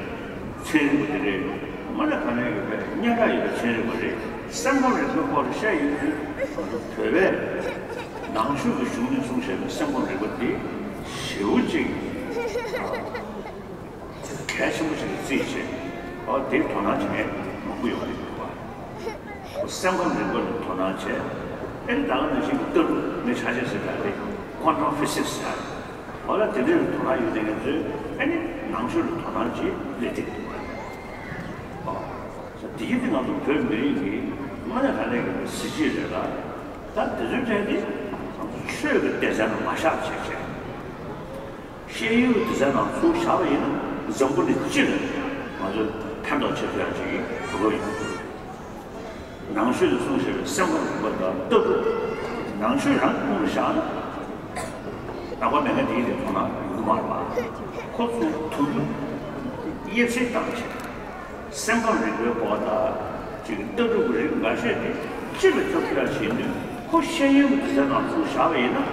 ཚན་རིག་པ་དེ་རེད། མ་ལ་ག་ནས་ཡོད་པའི་སྙན་གྲགས་ཡོད་པའི་ཚན་རིག་པ་རེད། སེམས་ཁམས་རིག་པའི་སྐོར་ལ་བཤད་ཡོང་དུས་ང་ཚོ་བོད་པས་ནང་ཆོས་ཀྱི་གཞུང་ནས་གསུངས་བཞག་པའི་སེམས་ཁམས་རིག་པ་འདི་ཞེ་པོ་ཅིག་གལ་ཆེན་པོ་ཅིག་ལ་བརྩིས་བྱས་ཨ་དེའི་དོ་སྣང་བྱེད་མཁན་མང་པོ་ཡོད་རེད་འདུག་པ། སེམས་ཁམས་རིག་པ་ལ་དོ་སྣང་བྱས། ཨེ་ནི་ད་ག་ནང་བཞིན་གྱི་ལྟ་གྲུབ་ནི་ཆ་ཤས་ཟེར་ད་རེད། ཀོན་ཊམ་ཕི་སིག་སི་ཟེར། འོ་ལ་དེ་འདྲའི་དོ་སྣང་ཡོད་མཁན་ཚོས་ཨེ་ནི་ནང་ཆོས་ལ་དོ་སྣང་བྱེད་ལས་འགྲིག་འདུག་པ། ཨོ། དེ་ཡིན་དུས་ང་ཚོ་བོད་མི་རིགས་ཀྱི་དངོས་གནས་དྲང་གནས་ཀྱི་གཟི་བརྗིད་རེད་ལ། ད་དེ་ཚོའི་གྲས་དེ་ང་ཚོ་ཆོས་ཀྱི་སྡེ་ཚན་ལ་མ་བཞག་བྱས་བྱས། ཤེས་ཡོན་གྱི་སྡེ་ཚན་ནང་ཚུར་བཞག་པ་ཡིན་ན་འཛམ་བུ་གླིང་སྤྱི་ལ་ང་ཚོས་ཕན་ཐོགས་ཆེ་ཐུབ་ཡག་ཅིག་གི་གོ་སྐབས་ཡོང་གི་འདུག་ནང་ཆོས་ནས་གསུངས་བཞག་པའི་སེམས་ཁམས་རིག་པ་དང་ལྟ་གྲུབ། ནང་ཆོས་རང་ཁོངས་ལ་བཞག་ན་ནང་པ་མེད་མཁན་དེའི་དེ་མཐོང་ན་ཡོང་གི་མ་རེད་པ། ཁོ་ཚོས་དུམ་བུ་དབྱེ་ཚད་བཏང་བྱས། སེམས་ཁམས་རིག་པའི་སྐོར་དང་ཅིག་ལྟ་གྲུབ་ཀྱི་རིགས་འགའ་ཤས་དེ་སྤྱི་ལ་སྐྱོབ་ཐུབ་ཡག་བྱེད་དུས་ཁོ་ཤེས་ཡོན་གྱི་སྡེ་ཚན་ནང་ཚུར་བཞག་པ་ཡིན་ན།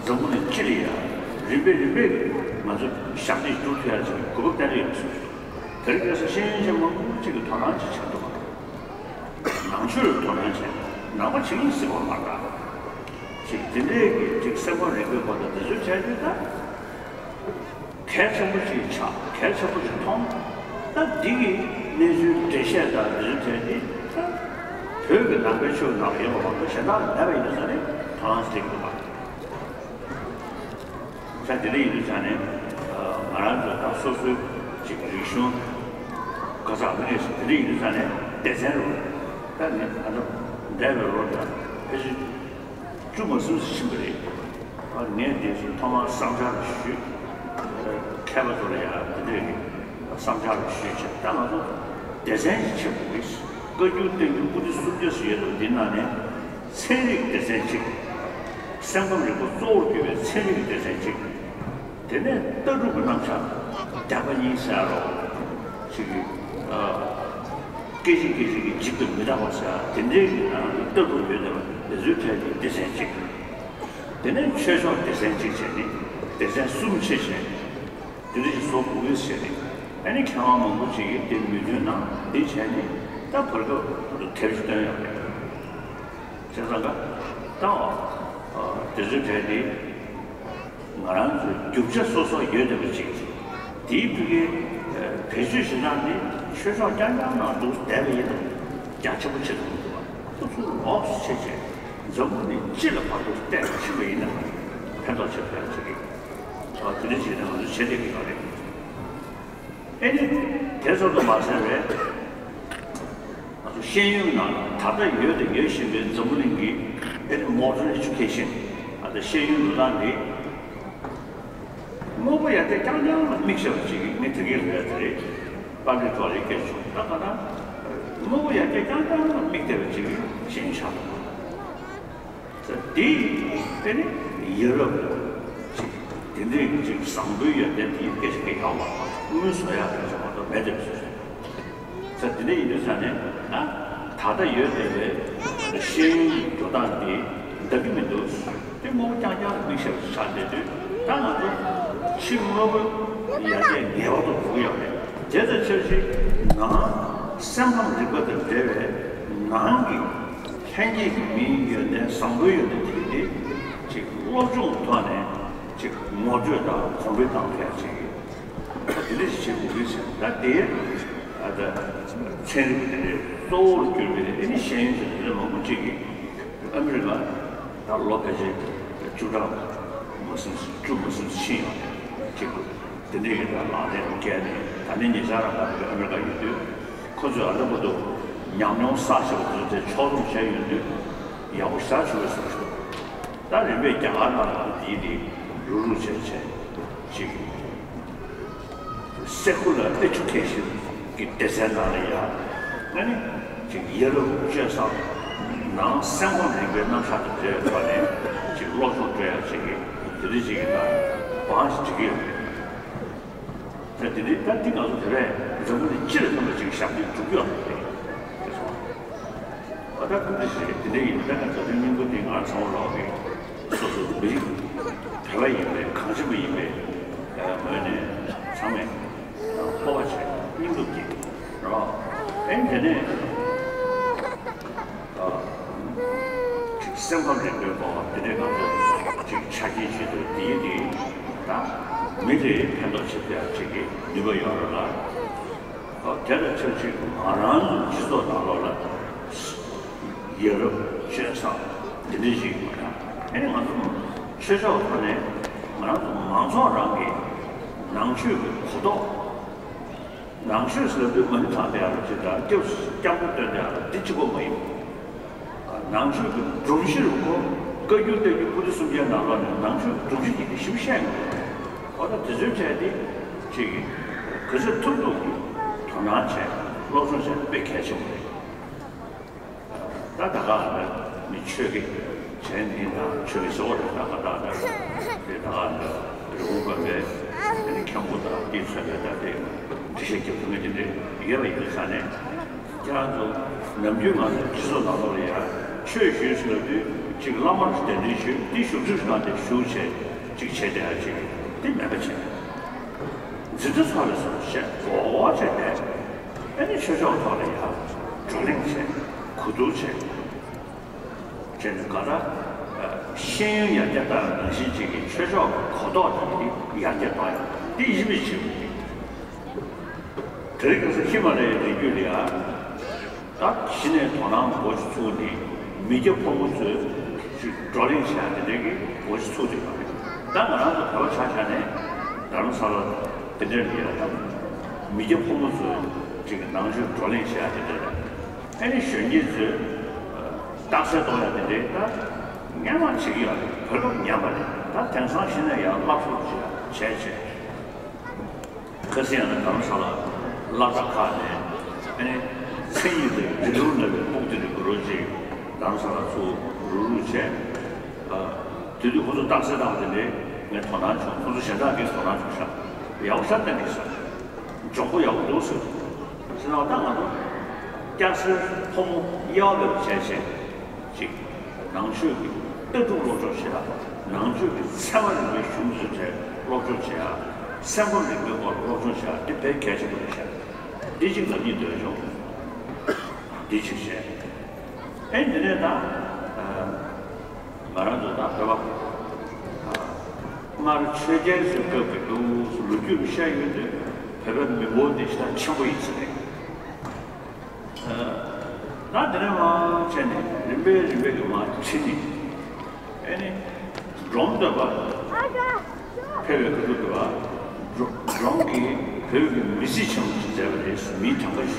འཛམ་བུ་གླིང་སྤྱི་ལ་ཡང་རིམ་པས་རིམ་པས་ང་ཚོ་ཞབས་འདེགས་སྒྲུབ་ཐུབ་ཡག་ཅིག་གི་གོ་སྐབས་གཏན་ནས་ཡོད་པ་བཟོས་སོང་། དེ་རིང་ཁ་སང་ཤེས་ཡོན་ཅན་མང་པོ་ཅིག་གིས་དོ་སྣང་ཅིག་བྱེད་ཐུབ་པ། ནང་ཆོས་ལ་དོ་སྣང་བྱས་ནང་པ་བྱེད་ཀྱི་སྲིད་པ་མ་རེད། ཅིག་དེ་འདྲའི་གི་ཅིག་སེམས་ཁམས་རིག་པའི་སྐོར་དང་དེ་ཚོའི་གྲས་དེ་ད་གལ་ཆེན་པོ་ཅིག་ཆགས། གལ་ཆེན་པོ་ཅིག་མཐོང་། ད་འདི་གི་གནས་ཚུལ་འགྲེལ་བཤད་དང་དེ་ཚོའི་གྲས་དེ་ད་བོད་ཀྱི་ནང་པའི་ཆོས་ནང་ལ་ཡོད་པ་མ་གཏོགས་གཞན་དག་ལ་མེད་པ་ཡིན་ཙང་ནི་དོ་སྣང་བྱེད་ཀྱི་འདུག་པ། ས་དེ་འདྲ་ཡིན་དུས་ཙང་ནས་ང་རང་ཚོ་ད་སོ་སོའི་ཅིག་རིག་གཞུང་ག་ས་མི་རེད་ཟེར་དེ་འདྲ་ཡིན་དུས་ཙང་ནས་སྡེ་ཚན་རུ་ད་ནི་ང་ཚོ་འདས་པའི་ལོ་ད་ཕལ་ཆེར་བཅུ་མ་ཟིན་ཙམ་ཕྱིན་པ་རེད། ངས་འདི་ཚོ་ཐོག་མར་བསམ་འཆར་ཞུས། མཁས་པ་ཚོ་ལ་ཡང་དེ་འདྲ་ཡིན་བསམ་འཆར་ཞུས་བྱས་ད་ང་ཚོ་སྡེ་ཚན་ཞིག་ཆགས་དགོས་རེད། བཀའ་འགྱུར་བསྟན་འགྱུར་པོ་ཏི་སུམ་བརྒྱ་ཙམ་ཡོད་འདུག་འདི་ནང་ནས། ཚན་རིག་སྡེ་ཚན་གཅིག་སེམས་ཁམས་རིག་པ་གཙོ་བོར་གྱུར་པའི་ཚན་རིག་སྡེ་ཚན་གཅིག་དེ་ནས་ལྟ་གྲུབ་ཀྱི་རྣམ་གཞག་རྒྱགས་པ་གཉིས་ཟེར་རོ། ཅིག་གི་ཨ། སྐད་ཅིག་སྐད་ཅིག་གིས་འཇིག་ཏུ་མི་འཐག་པ་ཟེར་དེ་འདྲའི་གི་ནང་ལ་ལྟ་གྲུབ་ཡོད་བསྡད་པ་དེ་ཚོའི་གྲས་ཀྱི་སྡེ་ཚན་གཅིག་དེ་ནས་ཆོས་ཕྱོགས་སྡེ་ཚན་གཅིག་བྱས་ནས་སྡེ་ཚན་གསུམ་ཕྱེ་བྱས། དེ་འདྲ་ཞིག་བཟོ་དགོས་ཀྱི་ཟེར་ནས་ཨ་ནི་མཁས་དབང་མང་པོ་ཅིག་གིས་དེ་མོས་མཐུན་གནང་དེ་བྱས་ནས་ད་བར་སྐབས་དེབ་ཅིག་བཏོན་ཡོད་རེད། བྱས་ཙང་ཀ་ད་དེ་ཚོའི་གྲས་དེ་ང་རང་ཚོའི་རྒྱུ་ཆ་སོ་སོ་ཡོད་བསྡད་པ་ཅིག་དེའི་ཕ་གིའི་བེད་སྤྱོད་བྱེད་སྟངས་དེ་ཆོས་ཕྱོགས་རྐྱང་རྐྱང་ནང་འདུག་བསྡད་པ་ཡིན་ན་རྒྱ་ཆེན་པོ་ཆེ་ཐུབ་མི་འདུག་བ། ཁོ་ཚོས་ལོགས་སུ་བྱས་བྱས་འཛམ་བུ་གླིང་སྤྱི་ལ་བར་དུ་གཏད་ཕྱིན་པ་ཡིན་ན་ཕན་ཐོགས་ཆེ་ཐུབ་ཡག་ཅིག་རེད། ཨ་དེ་འདྲ་བྱས་ན་ང་ཚོ་བྱེད་བསྡད་ཀྱི་ཡོད་རེད། ཨེ་ནི། དེ་ཙམ་དུ་མ་ཟད་པའི། ང་ཚོ་ཤེས་ཡོན་ནང་ད་ལྟ་ཡོད་དང་ཡོད་བཞིན་པའི་འཛམ་བུ་གླིང་གི་ཨེ་ནི་མོ་ཌརན་ཨེ་ཇུ་ཀེ་ཤན། ཨ་ད་ཤེས་ཡོན་འགྲོ་སྟངས་འདི། དངོས་པོ་ཡར་རྒྱས་རྐྱང་རྐྱང་ལ་དམིགས་བྱས་པ་ཅིག་གིས་ངས་དེ་གའི་རེད་དེ་རེད། པབ་ལིག་ཊོག་ལ་སྐད་ཆ་ད་ག་ན། དངོས་པོ་ཡར་རྒྱས་རྐྱང་རྐྱང་ལ་དམིགས་བསྡད་པ་ཅིག་གིས་ཤེས་ཡོན་ཆགས་ཐུབ། དེ་ཡིན་ནི་ཡ་རབས་ཅིག་དེ་འདྲའི་ཅིག་བཟང་པོའི་ཡོན་ཏན་དེའི་སྐད་ཆ་སྐད་ཡག་པ་དངུལ་བཟོ་ཡག་སྐད་ཆ་མ་གཏོགས་མེད་དེ་བཟོས་ ད་དེ་འདྲ་ཡིན་དུས་ཙང་ནས་ད་ད་ལྟ་ཡོད་བསྡད་པའི་ཤེས་ཡོན་གྱི་འགྲོ་སྟངས་འདི་འདང་གི་མི་འདུག་དེ་དངོས་པོ་རྐྱང་རྐྱང་ལ་དམིགས་བྱས་པ་ཆགས་བསྡད་དུས། ད་ང་ཚོ་ཕྱི་དངོས་པོ་ཡར་རྒྱས་ངེས་པར་དུ་འགྲོ་གི་ཡོད་རེད། དེ་དང་ཆབས་ཅིག་ནང་སེམས་ཁམས་རིག་པ་དང་འབྲེལ་བའི་ནང་གི་ལྷན་སྐྱེས་ཀྱི་མིའི་ཡོན་ཏན་བཟང་པོའི་ཡོན་ཏན་དེ་གི་དེ་ཅིག་སློབ་སྦྱོང་གི་ཐོག་ནས་ཅིག་ངོ་སྤྲོད་དང་གོང་འཕེལ་གཏང་ཐུབ་ཡ་ཅིག་གི་ད་དེ་འདྲ་ཞིག་བྱེད་དགོས་ཀྱི་ཟེར། ད་དེ་ཨ་ད་ཚན་རིག་པ་དེ་འདྲའི་གཙོ་བོར་གྱུར་པའི་ཨ་ནི་ཤེས་ཡོན་ཟེར་དེ་འདྲ་མང་པོ་ཅིག་གིས་ཨ་མི་རི་ཀ་ད་ལོ་ཕལ་ཆེར་བཅུ་ཕྲག་མ་ཟིན་བཅུ་མ་ཟིན་ཕྱིན་ཡོང་ནས་ཅིག་དེ་འདྲའི་གི་ད་ལག་ལེན་བཀལ་ནས། ད་ནི་ཉེ་ཆར་རང་ད་ཨ་མི་རི་ཀ་ཡོད་དུས་ཁོ་ཚོས་ཨ་ལ་པོ་དུ་ཉམས་མྱོང་བསགས་བཞག་པ་ཚོ་དེ་ཕྱོགས་སྡོམ་བྱས་ཡོང་དུས་ཡག་པོ་ཞེ་དྲག་བྱུང་བས་བསམ་བྱུང་། ད་རིམ་པས་རྒྱ་གར་ནང་ལ་དེའི་དེ་རུག་རུག་བྱས་བྱས་ཅིག་སེ་ཁུ་ལར་ཨེ་ཌུ་ཀེ་ཤན་གྱི་སྡེ་ཚན་ནང་ལ་ཡང་ཨ་ནི་ཅིག་ཡ་རབས་སྤྱོད་བཟང་ནང་སེམས་ཁམས་རིག་པའི་རྣམ་གཞག་དང་འབྲེལ་བའི་ཐོག་ནས་ཅིག་སློབ་སྦྱོང་སྤྲོད་ཡག་ཅིག་གི་དེ་འདྲ་ཅིག་གི་ད་བང་ཞིག་སྒྲིག་གི་ཡོད་རེད། ད་དེ་རིང་ད་འདི་ང་ཚོ་དེ་བས་འཛམ་བུ་གླིང་སྤྱི་ལ་ཕན་པ་ཅིག་ཞབས་འདེགས་སྒྲུབ་ཀྱི་ཡོད་རེད། ཨ་ད་ཀུན་ཏུ་ཞིག་དེ་འདྲ་ཡིན་ན། ད་ང་ཚོ་དེ་སྙིང་པོ་འདི་ང་ཚང་མ་ལོག་གི་སོ་སོ་མི་རིགས་བོད་པ་ཡིན་པའི་གངས་ཅན་པ་ཡིན་པའི་ངོས་ནས་ཚང་མས་སྤོབས་པ་བྱས་སྙིང་སྟོབས་ཀྱིས་རོགས་ཨེ་དེ་ནས་ཅིག་སེམས་ཁམས་རིག་པའི་སྐོར་དེ་འདྲའི་ང་ཚོ་ཅིག་ཆ་རྐྱེན་བྱེད་དུས་དེའི་དེ་ད་མི་རེ་ཕན་ཐོགས་བྱེད་ཐུབ་ཡག་ཅིག་གི་ནུས་པ་ཡོད་རེད་ལ། ཨོ་དེ་དང་ཆབས་ཅིག་ང་རང་ཚོ་སྤྱི་ཚོགས་ནང་ལོགས་ལ་ཡ་རབས་སྤྱོད་བཟང་འདི་འདྲ་ཞིག་མ་ཡང་ཨེ་ནི་ང་ཚོ་ཆོས་ཕྱོགས་ཐོག་ནས་ང་རང་ཚོ་མང་ཚོགས་རང་གི་ནང་ཆོས་ཀྱི་གོ་རྟོགས། ནང་ཆོས་ཟེར་དུས་མ་ཎི་བགྲང་བསྡད་ཡག་ལ་ཅིག་དང་སྐྱབས་སྐྱབས་འགྲོ་འདོན་བསྡད་ཡག་ལ་འདི་གཅིག་པོ་མ་ཡིན་པ། ནང་ཆོས་ཀྱི་སྒྲོམ་གཞི་རུ་ཁོ་བཀའ་བརྒྱུད་བསྟན་བཅོས་པོ་ཏི་གསུམ་ཀའི་ནང་ལོགས་ནས་ནང་ཆོས་ཀྱི་སྒྲོམ་གཞི་ཡིན་པའི་ཞིབ་བཤད་ཡོང་གི་རེད། འོ་ད་དེ་ཚོའི་གྲས་འདི་ཅིག་གིས་ག་ཚོད་ཐུབ་ཐུབ་ཀྱིས་དོ་སྣང་བྱས་སློབ་སྦྱོང་བྱས་ན་དཔེ་གལ་ཆེན་པོ་རེད། ད་ད་ག་ལ་མི་ཆོས་ཀྱི་བྱས་ནི་དང་ཆོས་ཀྱི་ཟེར་བ་རེད། ད་ག་ད་ད་དེ་ད་ག་ལ་རི་བོ་དགོན་པའི་མཁན་པོ་དང་དེའི་ཚོད་ལས་ད་དེ་འགྲེལ་བཤད་རྒྱབ་ཐུབ་མཁན་དེ་འདྲས་ཡོད་པ་ཡིན་དུས་ཙང་ནས། ཁྱེད་རང་ཚོ་ནམ་རྒྱུན་ང་ཚོ་སྤྱི་ཚོགས་ནང་ལོགས་ལ་ཡང་ཆོས་ཞུས་ཟེར་ལབ་དུས་གཅིག་བླ་མར་གདན་འདྲེན་ཞུས། དེ་བཞུགས་ཚུལ་ཞིག་དང་དེ་བཞུགས་བྱས་གཅིག་བྱས་བསྡད་ཡ་གཅིག་དེ་མེད་པ་བྱས། འཛིན་གྲྭ་ཚོགས་ལས་སོགས་བྱས་འགྲོ་བྱས་བསྡད། ཨ་ནི་ཆོས་ཕྱོགས་ཐོག་ལ་ཡང་བགྲོ་གླེང་བྱས། གོ་བསྡུར་བྱས། བྱས་ནས་ག་ད་ཤེས་ཡོན་ཡར་རྒྱས་བཏང་བ་ནང་བཞིན་བྱེད་ཀྱི་ཆོས་ཕྱོགས་ཀྱི་གོ་རྟོགས་དེ་ཡར་རྒྱས་བཏང་ཡ་འདི་ཡིན་པའི་ཕྱིར། དེ་རིང་ཁ་སང་ཧི་མ་ལ་ཡའི་རི་རྒྱུད་ལ་ཡ་ད་གཞི་ནས་དོ་སྣང་སྒོ་ཅིག་ཚུགས་ནས་མི་སྐྱ་ཕོ་མོ་ཚོས་ཅིག་བགྲོ་གླེང་བྱེད་ཡ་དེ་འདྲའི་གི་སྒོ་ཅིག་ཚུགས་བསྡད་པ་རེད། ད་ང་རང་ཚོ་བོད་པ་ཆ་བཞག་ནས་རྡ་རམ་ས་ལ་དེ་འདྲའི་ལ་ཡ་ད་མི་སྐྱ་ཕོ་མོ་ཚོས་ཅིག་ནང་ཆོས་བགྲོ་གླེང་བྱེད་ཡ་དེ་འདྲ་རེད། ཨ་ནི་གཞོན་སྐྱེས་ཚོས་རྟགས་གསལ་གཏོང་ཡ་དེ་འདྲའི་ད་སྔོན་མ་བྱེད་ཀྱི་ཡོད་རེད། བོད་སྐབས་ཉམས་པ་རེད། ད་དེང་སང་གཞི་ནས་ཡང་བསླབ་གསོ་བྱེད་བྱས་བྱས། ཁ་སང་ཡང་ན་རྡ་རམ་ས་ལ་སློབ་གྲྭ་ཁག་ནས་ཨ་ནི་མཚན་ཉིད་དང་རིགས་ལམ་སློབ་པའི་ཕྲུ་གུ་དེ་འདྲ་གུ་རུ་ཅིག་རྡ་རམ་ས་ལ་ཚུར་རུག་རུག་བྱས། ཨ་དེ་དུས་ཁོ་ཚོ་རྟགས་གསལ་བཏང་བ་དེ་འདྲའི་ངས་དོ་སྣང་བྱུང་། ཁོ་ཚོ་གཞན་དག་གིས་དོ་སྣང་བྱུང་ཤག་ཡག་པོ་ཤག་བསྟན་འདུག་ཟེར། འཇོན་པོ་ཡག་པོ་འདུག་ཟེར། ཟེར་ན་ད་ང་ཚོ་སྐྱ་སེར་ཕོ་མོ་དབྱེ་བ་མེད་པ་བྱས་བྱས་ཅིག་ནང་ཆོས་ཀྱི་ལྟ་གྲུབ་སློབ་སྦྱོང་བྱེད་ཡ། ནང་ཆོས་ཀྱི་ཚད་མ་རིག་པའི་གཞུང་ཚོའི་གྲས་སློབ་སྦྱོང་བྱེད་ཡ། སེམས་ཁམས་རིག་པའི་སྐོར་སློབ་སྦྱོང་བྱེད་ཡ་འདི་དཔེ་གལ་ཆེན་པོ་རེད་ཤག་འདི་གཅིག་ལབ་སྙིང་འདོད་བྱུང་། འདི་གཅིག་བྱས། ཨེ་འདི་ནས་ད་ང་རང་ཚོ་ད་བོད་པ་སྔར་ཆོས་རྒྱལ་ཚོའི་སྐབས་ཀྱི་ལོ་རྒྱུས་བཤད་ཡོང་དུས་བོད་པའི་མི་འབོར་འདི་ཞེ་དྲག་ཆེན་པོ་ཡིན་ས་རེད། ད་དེ་ནས་མར་བྱས་ནས་རིམ་པས་རིམ་པས་ཀྱི་མར་ཕྱིན་ནས་ཨེ་ནི་འབྲོམ་སྟོན་པ་ཕེབས་པའི་སྐབས་དུ་བ་འབྲོམ་གྱིས་བོད་ཀྱི་མི་སེར་ཆེན་པོ་ཞིག་མཛད་པ་རེད། མི་གྲངས་ཀ་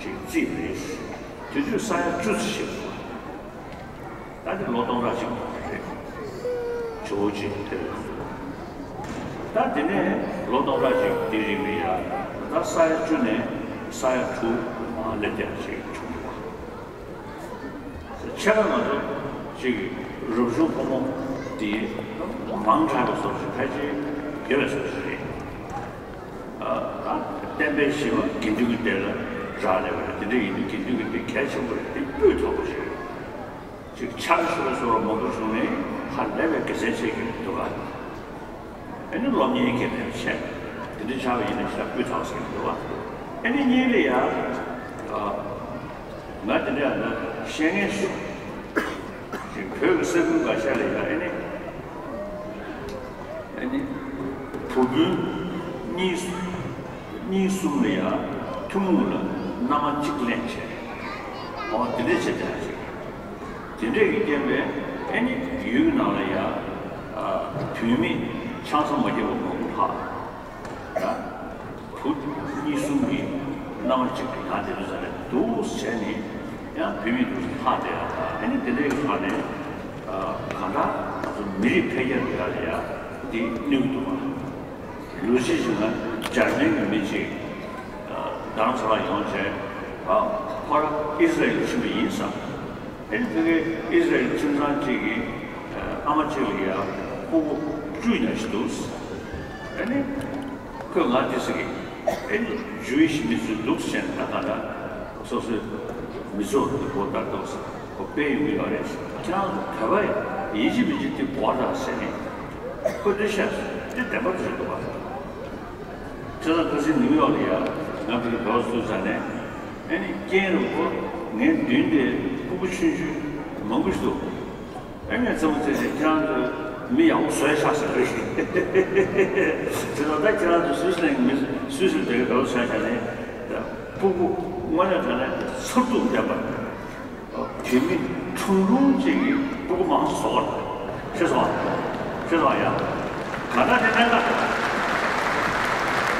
ཞིག་ཅིག་བརྩིས་པ་རེད། དེ་དུས་ས་ཡ་བཅུ་ཙམ་ཞིག་འདུག་ད་དེ་ལོ་སྟོང་ཕྲག་གཅིག་རེད། ཇོ་བོ་རྗེ་ཕེབས། ད་དེ་ནས་ལོ་སྟོང་ཕྲག་གཅིག་དེའི་རིང་ལ་ཡ་ད་ས་ཡ་བཅུ་ནས་ས་ཡ་དྲུག་མར་སླེབས་ཡག་ཅིག་བྱུང་འདུག་ཕྱེད་ཀ་ང་ཚོ་ཅིག་རབ་བྱུང་ཕོ་མོ་དེ་མང་དྲགས་པ་སོགས་ཅིག་ཕལ་ཆེར་བརྒྱ་ལ་སོགས་ཅིག་རེད། ཨ་ད་བསྟན་པའི་བཞི་པ་དགེ་འདུན་གྱི་སྡེ་ལ་ རག་ལས་པ་རེད། དེ་འདྲ་ཡིན་དུས་དགེ་འདུན་གྱི་སྡེ་གལ་ཆེན་པོ་རེད། དེ་སྤུས་དག་པོ་ཞིག་རེད། ཅིག་ཆར་ཤོར་སོགས་མང་པོ་བྱུང་ནས་ཧ་ལས་པའི་དགེ་མཚན་ཆེ་གི་འདུག་ག་ཨ་ནི་སློབ་གཉེར་གལ་ཆེ་དེ་འདྲ་ཆགས་པ་ཡིན་ན་ཞེ་དྲག་སྤུས་དག་ཟེར་གི་འདུག་ག་ཨ་ནི་གཉིས་ལ་ཡ། ང་དེ་འདྲ་ཡང་ན་བཤད་ངེས་སུ་ཅིག་བོད་ཀྱི་ས་ཁུལ་འགའ་ཤས་ལ་ཡ་ཨ་ནི། ཨ་ནི། བུ་སྤུན་གཉིས་གཉིས་གསུམ་ལ་ཡང་ཐུན་མོང་ལ་མནའ་མ་གཅིག་ལེན་བྱས། འོ་དེ་འདྲས་བྱས་བྱས་ཅིག་དེ་འདྲས་ཀྱི་རྐྱེན་པས་ཨ་ནི་ཡུལ་གྱི་ནང་ལ་ཡང་བུད་མེད་ཆང་ས་མ་བརྒྱབ་པ་མང་པོ་ལྷག་ད་བུ་གཉིས་གསུམ་གྱི་མནའ་མ་གཅིག་ཡང་དེ་འདྲ་ས་རེད་འདུག་བྱས་ནས་ཡང་བུད་མེད་འདུག་ལྷག་བསྡད་ཡ་ད་ཨ་ནི་དེ་འདྲས་ཀྱི་ཐོག་ནས། གང་ལྟར་ང་ཚོ་མི་རིགས་འཕེལ་རྒྱས་འགྲོ་ཡག་ལ་ཡ་འདི་གནོད་ཀྱི་འདུག་ག་ལོ་གཅིག་ཞིག་ན་འཇར་མན་གྱི་མི་གཅིག་རྡ་རམ་ས་ལ་ཡོང་བྱས། ཨ་ཁོ་རང་ཨི་སི་ར་ཨེལ་ཕྱིན་པ་ཡིན་བསམ། ཨེ་ནི་ཕ་གིའི་ཨི་སི་ར་ཨེལ་ཁྱིམ་ཚང་གཅིག་གིས་ཨ་མ་གཅིག་ལ་ཡ་སྤུ་གུ་བཅུ་ཡིན་ན་ཞིག་འདུག་ཨེ་ནི། ཁོས་ང་འདི་ཟེར་གི། ཨེ་ནི་ཇུ་ཝིཤ་མི་ཚོས་འདུག་ཟེར་ནས་ད་ག་ལ་སོ་སོའི་མི་ཚོགས་འདི་གོ་ལྟར་འདུག་ཟེར་གོ་སྤེལ་ཡོང་གི་ཡོད་རེད་ཟེར། ཁྱེད་རང་ཚོ་བོད་པ་ཡིན་གཅིག་མིན་གཅིག་འདི་གོ་དང་ཟེར་ནས་ཁོས་འདི་བཤད་སོང་། འདི་བདེན་པ་འདི་རེད་འདུག་བ། ཁྱེད་ཚོ་ཁ་སང་ནིའུ་ཡོག་ལ་ཡ་ང་བོད་པ་སུ་ཟ་ནས་ཨེ་ནི་རྐྱེན་རུ་གོ་ངའི་མདུན་དེ་སྤུ་གུ་ཆུང་ཆུང་མང་པོ་ཞིག་འདུག་ཨེ་ངས་ཙམ་ཙེ་ཞིག་ཁྱེད་རང་ཚོས་མི་ཡག་པོ་བཟོས་ཤག་ཟེར་བ་ཞིག་ཅེས་དང་། ད་ཁྱེད་རང་ཚོ་སུད་སི་ལན་གྱི་མི་སུད་སིར་བསྡད་ཀྱི་འདུག་བཟོས་ཤག་ནས་སྤུ་གུ་དངོས་གནས་དྲང་གནས་ཚུར་འདུག་བསྡད་པ། བུད་མེད་ཁྲུང་ཁྲུང་ཅིག་གིས་སྤུ་གུ་མང་ཚོགས་བཟོ་བ་རེད། ཤེས་སོང་། ཤེས་སོང་ཡ། ག་ད་དེ་གནད་འགག་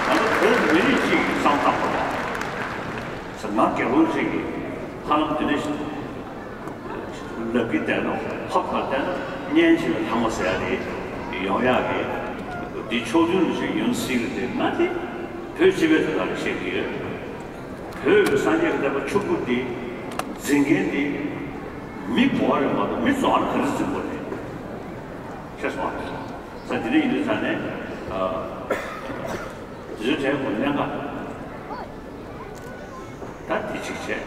ང་ཚོ་བོད་མི་རིགས་གཅིག་གི་བསམ་བློ་བཏང་དགོས་པ། ང་དགེ་སློང་གཅིག་གིས་ཧ་ལམ་དེ་འདྲ་ཞིག་ལབ་ཀྱི་བསྡད་ན་ཧོབ་ཁ་བསྡད་ན་གཉེན་བྱེད་པའི་ལྷ་མོ་ཟེར་ཡ་དེ་ཡོང་ཡག་གི་འདི་ཕྱོགས་མཐུན་ཞིག་ཡོང་སྲིད་ཀྱི་རེད། ང་དེ་བོད་སྤྱི་པའི་དོན་དག་ལ་བཤད་ཀྱི་ཡོད། བོད་ཀྱི་སངས་རྒྱས་ཀྱི་བསྟན་པ་ཕྱུག་པོ་འདི་འཛིན་མཁན་འདི་མི་འགོ་བ་རེད་མ་གཏོགས་མི་གཙོ་བོ་ལ་ག་རེ་འཛིན་དགོས་རེད། ཤེས་སོང་ཨ། ས་དེ་འདྲ་ཡིན་དུས་ཙང་ནས་ཨ། དེ་ཚོའི་གྲས་ཀྱི་གནད་འགག་ད་དེ་གཅིག་བྱས།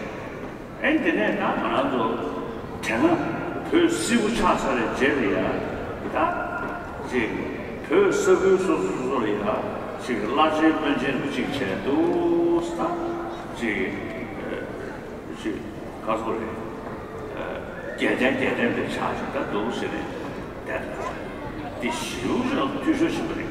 ཨེ་དེ་ནས་ད་ང་རང་ཚོ་དེ་སྔ་བོད་སིལ་བུ་ཆགས་ཚར་བའི་རྗེས་ལ་ཡ་ད་ཅིག་བོད་ས་ཁུལ་སོ་སོ་སོ་སོ་ལ་ཡ་ཅིག་བླ་ཆེན་དཔོན་ཆེན་རུ་གཅིག་བྱས་འདུག་ད་ཅིག་ཅིག་ག་སོ་རེད། རྒྱལ་བསྟན་རྒྱལ་བསྟན་པའི་ཆགས་ཅིག་ད་འདུག་ཟེར་ནས་བསྡད་འདུག་འདི་ཞེ་པོ་ཅིག་ལ་འཐུས་ཤོར་ཕྱིན་པ་རེད།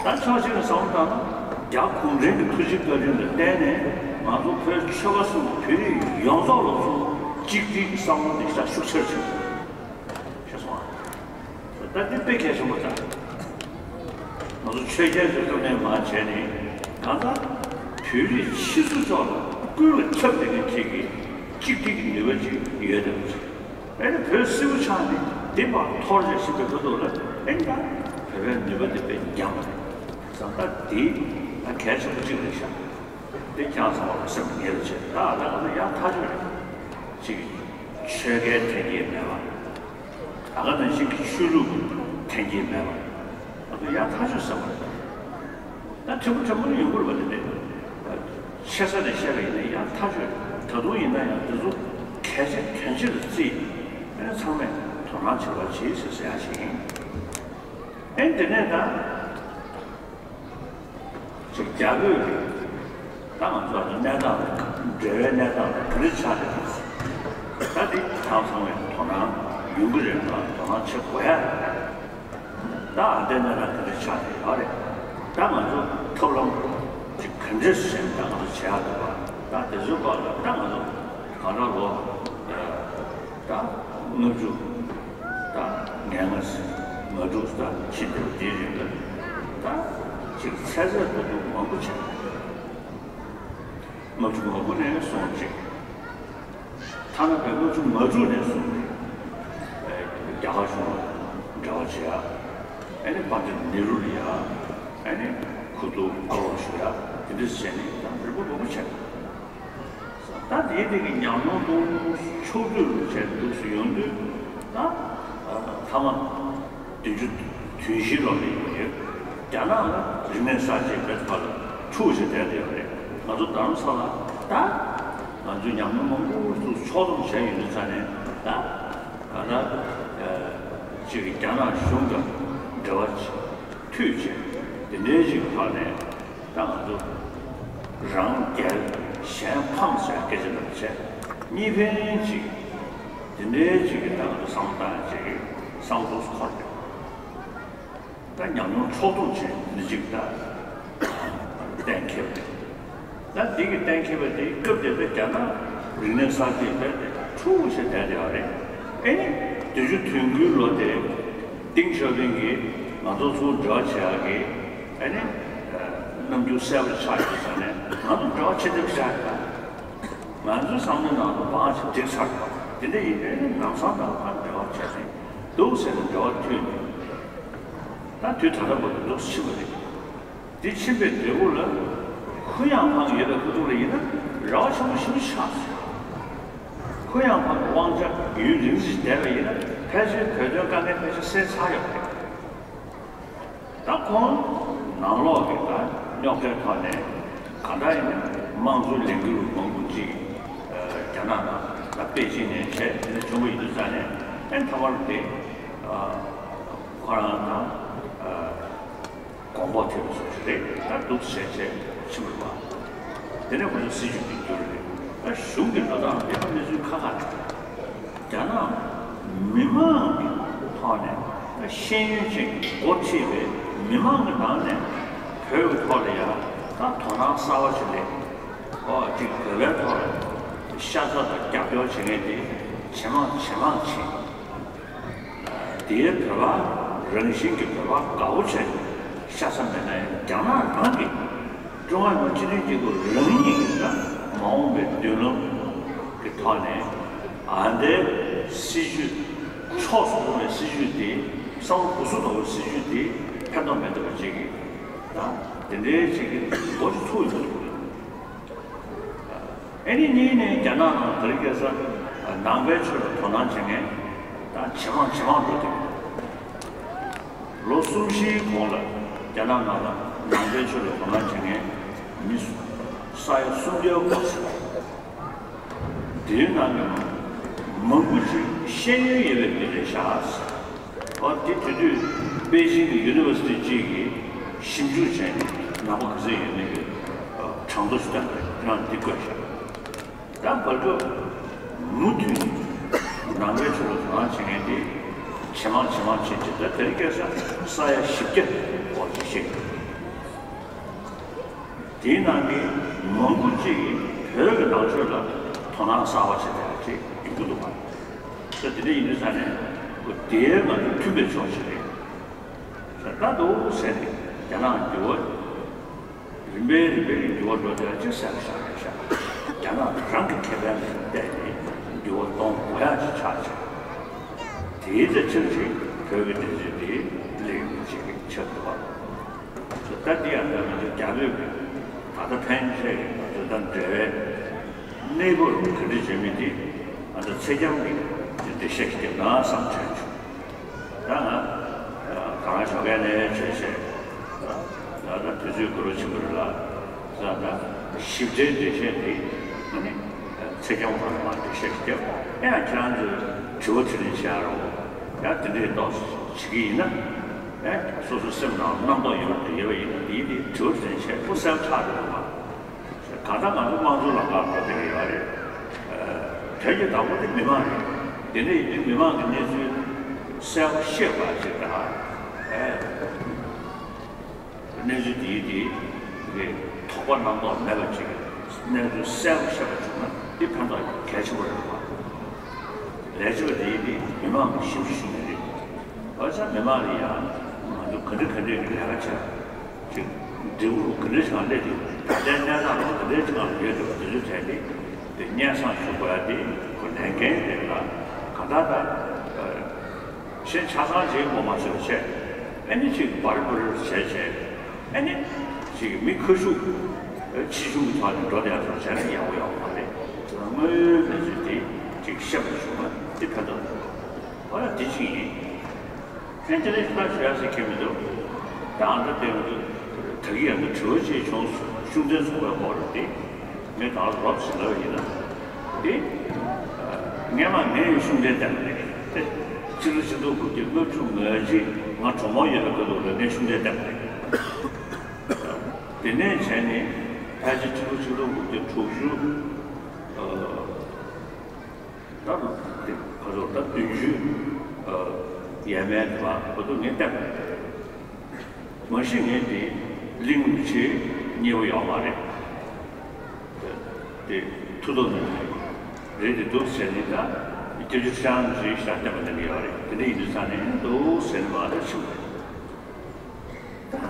ད་ཕྱོགས་གཅིག་ནས་བསམ་བློ་བཏང་ན་རྒྱ་གུང་ཁྲན་གྱི་ཐུགས་རྗེ་བཀའ་དྲིན་ལ་བརྟེན་ནས་ང་ཚོ་བོད་ཆོལ་ཁ་གསུམ་བོད་རིགས་ཡོངས་རྫོགས་ལ་ཚུར་གཅིག་སྒྲིལ་གྱི་བསམ་བློ་འདི་ཤུགས་ཆེར་ཕྱིན་ཤེས་སོང་ཨ། ད་འདི་དཔེ་གལ་ཆེན་པོ་ད་ང་ཚོ་ཆོས་རྒྱལ་ཚོའི་སྐབས་ནས་མར་བྱས་ནས་གང་ལྟར་བོད་རིགས་ཕྱི་སོ་ཕྱོགས་ལ་ཀུན་ལ་ཁྱབ་བསྡད་མཁན་ཅིག་གི་གཅིག་སྒྲིལ་གྱི་ནུས་པ་ཅིག་ཡོད་བསྡད་པ་ཅིག་ཨེ་ནི་བོད་སིལ་བུ་ཆགས་ནས་འདི་བར་འཐོར་བྱས་ཕྱིན་པའི་ཁ་ཐུག་ལ་ཨེ་ནི་ད་བོད་པའི་ནུས་པ་འདི་དཔེ་འགྱངས་པ་རེད། བསམ་ད་འདི་ད་གལ་ཆེན་པོ་གཅིག་རེད་ཤག་འདི་ཁྱེད་རང་ཚང་མ་ལ་སེམས་ངེས་པ་བྱས་ད་ད་ང་ཚོ་ཡག་ཐག་ཆོད་རེད། གཅིག་ཆོལ་ཁའི་འཐེན་འཁྱེར་མེད་པ། ད་ག་ནང་བཞིན་གྱི་ཆོས་ལུགས་འཐེན་འཁྱེར་མེད་པ། ང་ཚོ་ཡག་ཐག་ཆོད་ཟེར་བ་རེད། ད་ཕྲན་བུ་ཕྲན་བུ་ནས་ཡོང་གི་རེད་པ། དེ་འདྲས་ཆེ་ས་ནས་བཤད་པ་ཡིན་ན་ཡང་ཐག་ཆོད་རེད། ད་དུང་ཡིན་ན་ཡང་དེ་ཚོ་གལ་ཆེ་དོན་ཆེ་ལ་བརྩིས། ཨེ་ཚང་མས་དོ་སྣང་བྱེད་པ་བྱེད་ཟེར་ཟེར་ཡག་ཞིག་ཡིན། ཨེ་དེ་ནས་ད་ཅིག་རྒྱ་བོད་ཀྱི་ད་ང་ཚོ་ཨ་ནི་གནས་སྟངས་ལ་འབྲེལ་བའི་གནས་སྟངས་ལ་ག་རེ་ཆགས་བསྡད་པ་ད་འདི་ད་ཚང་མས་དོ་སྣང་ཡོང་གི་རེད་ལ་དོ་སྣང་བྱེད་དགོས་ཡ་རེད། ད་ཨ་འདི་ནས་ན་ག་འདྲ་ཆགས་ཀྱི་ཡོད་རེད། ད་ང་ཚོ་ཐབས་ལམ་ཅིག་ག་འདྲས་བྱས་ནས་ད་ང་ཚོ་བྱེད་ཡག་འདུག་ག་ད་དེ་ཚོའི་སྐོར་ལ་ད་ང་ཚོ་གང་ལྟར་ལོ་ད་ལྔ་བཅུ་ད་ང་ལྔ་ང་དྲུག་ད་ཕྱིན་བསྡད་པ་འདིའི་རིང་ལ་ད་ཅིག་ཚད་ཚད་མཐོ་པོ་མང་པོ་བྱས། ལྔ་བཅུ་ང་དགུ་ནས་སོང་ཅིག་ཐ་ན་བོད་ལྔ་བཅུ་ང་དྲུག་ནས་བཟུང་སྟེ། རྒྱ་གར་གཞུང་ལ་འབྲེལ་བ་བྱེད་ཡ། ཨ་ནི་པཎྜི་ཏ་ནེ་རུ་ལ་ཡ། ཨ་ནི་ཁུ་བསྡུ་བཀའ་སློབ་ཞུ་ཡ། དེ་འདྲ་བྱས་ནས་ད་རིམ་པ་མང་པོ་བྱས། ད་དེའི་སྟེང་གི་ཉམས་མྱོང་དང་ཕྱོགས་བསྡུས་རུ་བྱས་འདུག་སེ་ཡོང་དུས་ད་ཐ་མ་བདུན་ཅུ་དོན་བཞི་ལོ་ལ་ཡོད་ཡོད། རྒྱ་ནག་ལ་རིག་གནས་གསར་བརྗེ་བེད་པ་ལ་འཁྲུག་བྱས་བསྡད་ཡོད་རེད། ང་ཚོ་རྡ་རམ་ས་ལ་ད་ང་ཚོའི་ཉམས་མྱོང་མང་པོ་ཞིག་ཕྱོགས་བསྡོམས་བྱས་ཡོང་དུས་ཙང་ནས། ད་ང་ད་ཅིག་རྒྱ་ནག་གཞུང་དང་འབྲེལ་བ་མཐུད་བྱས། དེ་འདྲའི་ཅིག་ཐོག་ནས་ད་ང་ཚོ་རང་རྒྱལ་གཞན་ཕམ་ཟེར་སྐད་ཆ་འདྲ་བྱས། གཉིས་ཕན་ཅིག་དེ་འདྲའི་ཅིག་གི་ད་ང་ཚོ་བསམ་བློ་བཏང་ཡ་ཅིག་གི་བསམ་བློ་འཁོར་ཏེ། ད་ཉམས་མྱོང་ཕྱོགས་བསྡོམས་བྱས་འདི་གཅིག་ད་གཏན་འཁེལ་བ་རེད། ད་འདི་གི་གཏན་འཁེལ་བ་དེ་སྐབས་དེ་དུས་རྒྱ་ནག་རིག་གནས་གསར་བརྗེ་རྦད་དེ་འཁྲུག་བྱས་བསྡད་བསྡད་པ་རེད། ཨེ་ནི་དུས་རྒྱུན་དུས་འགོའི་ལོ་དེ་ཏེང་ཞའོ་ཕིང་གིས་ང་ཚོ་ཚུར་འབྲེལ་བ་བྱེད་ཡག་གི་ཨེ་ནི་རྣམ་འགྱུར་གསལ་པོ་ཆགས་ཡོད་ཙང་ནས། ང་ཚོ་འབྲེལ་བ་བྱེད་ཐབས་ཤེས་ཡག་ད། ང་ཚོའི་བསམ་བློའི་ནང་དུ་བང་ཞིག་བསྒྲིགས་ཚར་བ་དེ་འདྲ་ཡིན་པས་ནི། ལམ་སང་ད་ཕར་འབྲེལ་བ་བྱས་ནས་འདུག་ཟེར་ནས་འབྲེལ་བ་མཐུད་ནས། ད་དུས་ད་ལྟ་བར་དུ་འདུག་ཕྱིན་པ་རེད། དེ་ཕྱིན་པའི་འབྲས་བུ་ལ་གུ་ཡངས་ཕང་ཡོད་པའི་ཁུ་ཐུག་ལ་ཡིན་ན་རེ་བ་ཆེན་པོ་ཞེ་པོ་ཆགས་སོང་། གུ་ཡངས་ཕང་གི་དབང་ཆ་ཡུན་རིང་ཞིག་བསྡད་པ་ཡིན་ན་ཕལ་ཆེར་བོད་དོན་དཀའ་ངལ་ཕལ་ཆེར་སེལ་ཚར་ཡོད་པ་རེད། ད་ཁོང་ནང་ལོགས་ཀྱི་ད་རྙོག་དྲའི་ཐོག་ནས་གང་ལྟར་ཡིན་ན་དམངས་གཙོའི་ལས་འགུལ་མང་པོ་ཅིག་རྒྱ་ནག་ནང་ད་པེ་ཅིང་ནས་བྱས། དེ་འདྲ་བྱུང་བ་ཡིན་དུས་ཙང་ནས། ཨེ་ཐ་མར་དེ་ཁོ་རང་དང་དགོངས་པ་ཐེབས་པ་སོགས་ཞིག་རེད། ད་འདུག་བྱས་བྱས་ཕྱིན་པ་རེད་པ། དེ་ནས་ཁོ་ཚོ་སྲིད་ཇུས་དེ་བསྒྱུར་རེད། ད་གཞུང་གི་འགྲོ་སྟངས་དེ་ད་གནས་ཚུལ་ཁག་ཁག་རེད། རྒྱ་ནག་མི་མང་གི་ཐོག་ནས་ཤེས་ཡོན་ཅན་གྱི་འགོ་ཁྲིད་པའི་མི་མང་གི་ནང་ནས་བོད་ཀྱི་ཐོག་ལ་ཡང་ད་དོ་སྣང་གསར་བ་ཞིག་སླེབས། ཨོ་ཅིག་བོད་པའི་ཐོག་ལ་ཤ་ཚ་དང་རྒྱབ་སྐྱོར་བྱེད་མཁན་དེ་ཇེ་མང་ཇེ་མང་ཕྱིན། དེའི་བོད་པ་རང་བཞིན་གྱི་བོད་པ་དགའ་བོ་བྱས་ཤ་ཚ་མེད་ན་ཡང་། རྒྱ་ནག་རང་གི་ཀྲུང་ཧྭ་མི་དམངས་སྤྱི་མཐུན་རྒྱལ་ཁབ་རང་ཉིད་ཀྱི་ད་མ་འོངས་པའི་མདུན་ལམ་གྱི་ཐོག་ནས་ཨ་འདའི་སྲིད་ཇུས་ཕྱོགས་སུ་ལྷུང་བའི་སྲིད་ཇུས་དེ། བསམ་བློ་སྦུ་སུ་དོག་པའི་སྲིད་ཇུས་དེ་ཕན་ཐོགས་མེད་འདུག་པ་ཅིག་གིས་ད་དེ་འདྲའི་ཅིག་གི་མགོ་ཅིག་ཚོས་ཡོང་གི་འདུག་ཨ་ནི་གཉིས་ནས་རྒྱ་ནག་ནང་དེ་རིང་ཁ་སང་ནང་པའི་ཆོས་ལ་དོ་སྣང་བྱེད་མཁན་ད་ཇེ་མང་ཇེ་མང་འགྲོ་བསྡད་ཀྱི་འདུག་ལོ་གསུམ་བཞིའི་གོང་ལ་རྒྱ་ནག་ནང་ལ་ནང་པའི་ཆོས་ལ་དོ་སྣང་བྱེད་མཁན་མི་ས་ཡ་སུམ་བརྒྱ་འགོར་ཟིན། དེའི་ནང་ནས་མང་པོ་ཞིག་ཤེས་ཡོན་ཡོད་པའི་མི་རེད་ཤག་ཨོ་དེ་དེ་དུས་པེ་ཅིང་གི་ཡུ་ནི་ཝར་སི་ཊི་གཅིག་གིས་ཞིབ་འཇུག་བྱས་ནས་ནང་པ་ག་ཚོད་ཡོད་མེད་ཀྱི་གྲངས་ཐོ་ཞིག་བཏོན་པ་རེད། ཁྱེད་རང་འདི་བཀོད་ཤག་ད་བར་སྐབས་མུ་མཐུད་ནས་ནང་པའི་ཆོས་ལ་དོ་སྣང་བྱེད་མཁན་དེ་ཇེ་མང་ཇེ་མང་ཕྱིན་བྱས། ད་དེ་རིང་ཁ་སང་ས་ཡ་བཞི་བརྒྱ་འགོར་ཅིག་བཤད་ཀྱི་འདུག་དེའི་ནང་གི་མང་པོ་ཅིག་གིས་བོད་ཀྱི་ནང་ཆོས་ལ་དོ་སྣང་གསར་བ་བྱེད་བསྡད་པ་ཅིག་ཡོང་གི་འདུག་པ། ད་དེ་འདྲ་ཡིན་དུས་ཙང་ནས་དེའི་ནང་དུ་མཐུན་པའི་ཕྱོགས་ཤིག་རེད། ད་འདུག་ཟེར་ནས་རྒྱ་ནག་འགྱུར་བ་རིམ་པས་རིམ་པས་ཀྱི་འགྱུར་བ་འགྲོ་བསྡད་པ་ཅིག་གསལ་པོ་ཤར་བསྡད་ཤག་རྒྱ་ནག་རང་གི་ཁེ་ཕན་ལ་བལྟས་ནས་འགྱུར་བ་གཏོང་དགོས་ཡག་ཅིག་ཆགས་བྱུང་། དེའི་རྩ་ཆེན་ཅིག་བོད་ཀྱི་འགྲན་རྩོད་འདི་སླེབས་ཡོང་གི་ཅིག་ཆགས་འདུག་པ། ད་འདི་ཡང་ད་ང་ཚོ་རྒྱ་བོད་ཀྱི་ད་ལྟ་ཕན་ཆད་ཀྱི་ང་ཚོ་ད་འབྲེལ་བའི་གནས་བབ་ག་འདྲ་བྱེད་མིན་དེ་ང་ཚོ་ཚེ་རྐྱང་གི་འགྲེལ་བཤད་ཞིག་བརྒྱབ་ན་བསམ་དྲན་བྱུང་། ད་ང་ག་རང་ཞོགས་ཀས་ནས་བྱས་བྱས། ད་ད་དུས་ཚོད་འགོར་རོ་ཆེན་པོ་རེད་ལ། ད་ད་ཞིབ་ཕྲའི་འགྲེལ་བཤད་དེ་ཨ་ནི་ཚེ་རྐྱང་བར་མ་འགྲེལ་བཤད་ཞིག་བརྒྱབ། ཨེ་ཡང་ཁྱེད་རང་ཚོས་དྲི་བ་དྲིས་ལན་བྱེད་ཡ་རོགས། ཡང་དེ་འདྲའི་ཏོག་ཙམ་བྱེད་ཀྱི་ཡིན་ན། ཨེ་སོ་སོའི་སེམས་ནང་རྣམ་རྟོག་ཡོད་པ་དེ་ཡོད་པ་ཡིན་ན། དེའི་དེ་དྲི་བ་དྲིས་ལན་བྱས་ཐུགས་གསལ་ཆགས་འགྲོ་གི་མ། གང་ལྟར་ང་ཚོ་དམངས་གཙོའི་ལམ་ཁར་འགྲོ་བསྡད་ཀྱི་ཡོད་རེད། དོན་གྱི་བདག་པོ་དེ་མི་མང་རེད། དེ་འདྲ་ཡིན་དུས་མི་མང་གི་གནས་ཚུལ་གསལ་པོ་ཤེས་དགོས་ཅིག་དང་། གནས་ཚུལ་དེའི་དེ་དོགས་པ་རྣམ་རྟོག་མེད་པ་ཅིག་གནས་ཚུལ་གསལ་པོ་ཤེས་པ་བྱུང་ན་དེ་ཕན་ཐོགས་གལ་ཆེན་པོ་རེད་པ། ལས་བྱེད་པ་དེའི་དེ་མི་མང་གི་ཞབས་ཞུ་ཞུ་མཁན་རེད། འོ་ཙང་མི་མང་ལ་ཡང་ང་ཚོ་ག་འདྲ་ག་འདྲ་གི་ལས་ཀ་བྱས། ཅིག་འབྲས་བུ་ག་འདྲ་ཞིག་སླེབས་ཀྱི་ཡོད། ད་ལྟའི་གནས་སྟངས་ལ་ག་འདྲ་ཞིག་ལ་ཡོད་འདུག་པ་དེ་ཚོའི་གྲས་དེ་དེ་སྙན་སེང་ཞུ་དགོས་ཡ་དེ་ཁོ་ལས་འགན་རེད་ལ། གང་ལྟར་ད་གཞན་ཆ་ཚང་ཅིག་ངོ་མ་ཚོས་བྱས། ཨ་ནི་ཅིག་འབར་འབུར་བྱས་བྱས། ཨ་ནི་ཅིག་མི་ཁ་ཤུགས་ཆེ་ཆུང་གི་ཐོག་ནས་འགྲོ་བསྡད་ཡ་ཚོ་བྱས་ན་ཡག་པོ་ཡོད་མ་རེད། དངོས་ཡོད་གནས་ཚུལ་དེ་ཅིག་ཤེས་པ་བྱུང་ན་དེ་ཕན་ཐོགས་འདུག་འོ་ཡ་དེ་གཅིག་ཡིན། ཨེ་དེ་ནས་ཕར་ཞུ་ཡ་ཟེར་མཁན་མི་འདུག་ད་ཨ་མདའ་དེ་ང་ཚོ་ད་ ད་གིན་ཡང་དྲི་བ་ཅིག་བྱུང་སོང་། ཤུགས་ལྡན་ཚོགས་པའི་སྐོར་ལ་དེ་ངས་ད་རོབ་ཞིག་ལབ་པ་ཡིན་ན། དེ་སྔས་མ་ངས་ཤུགས་ལྡན་བསྟན་པ་རེད་དེ། ཕྱི་ལོ་ཆིག་སྟོང་དགུ་བརྒྱ་ལྔ་བཅུ་ང་གཅིག་ང་གྲོགས་མོ་ཡོད་པའི་སྐབས་དུས་ལ་ངས་ཤུགས་ལྡན་བསྟན་པ་རེད། དེ་ནས་བྱས་ནས་ཕལ་ཆེར་ཕྱི་ལོ་ཆིག་སྟོང་དགུ་བརྒྱ་དྲུག་ཅུ། ད་དེ་ག་ཚོད་ད་བདུན་ཅུ་ཡས་མས་དེ་བར་བར་དུ་ངས་བསྟན་པ་རེད། མ་གཞི་ངས་དེ་གླིང་རིན་པོ་ཆེ་མཉེས་པོ་ཡོད་མ་རེད། དེ་མཐུ་སྟོབས་ནི་རེད། དེ་འདུག་ཟེར་ནས་ད་སྐྱབས་རྗེ་ཁྲི་བྱང་རིན་པོ་ཆེ་ཞལ་བསྟན་པ་འདི་འདྲ་ཡོད་རེད། དེ་འདྲ་ཡིན་དུས་ཙང་ནས་འདུག་ཟེར་ནས་མ་ལྟར་ཕྱིན་པ་རེད། ད་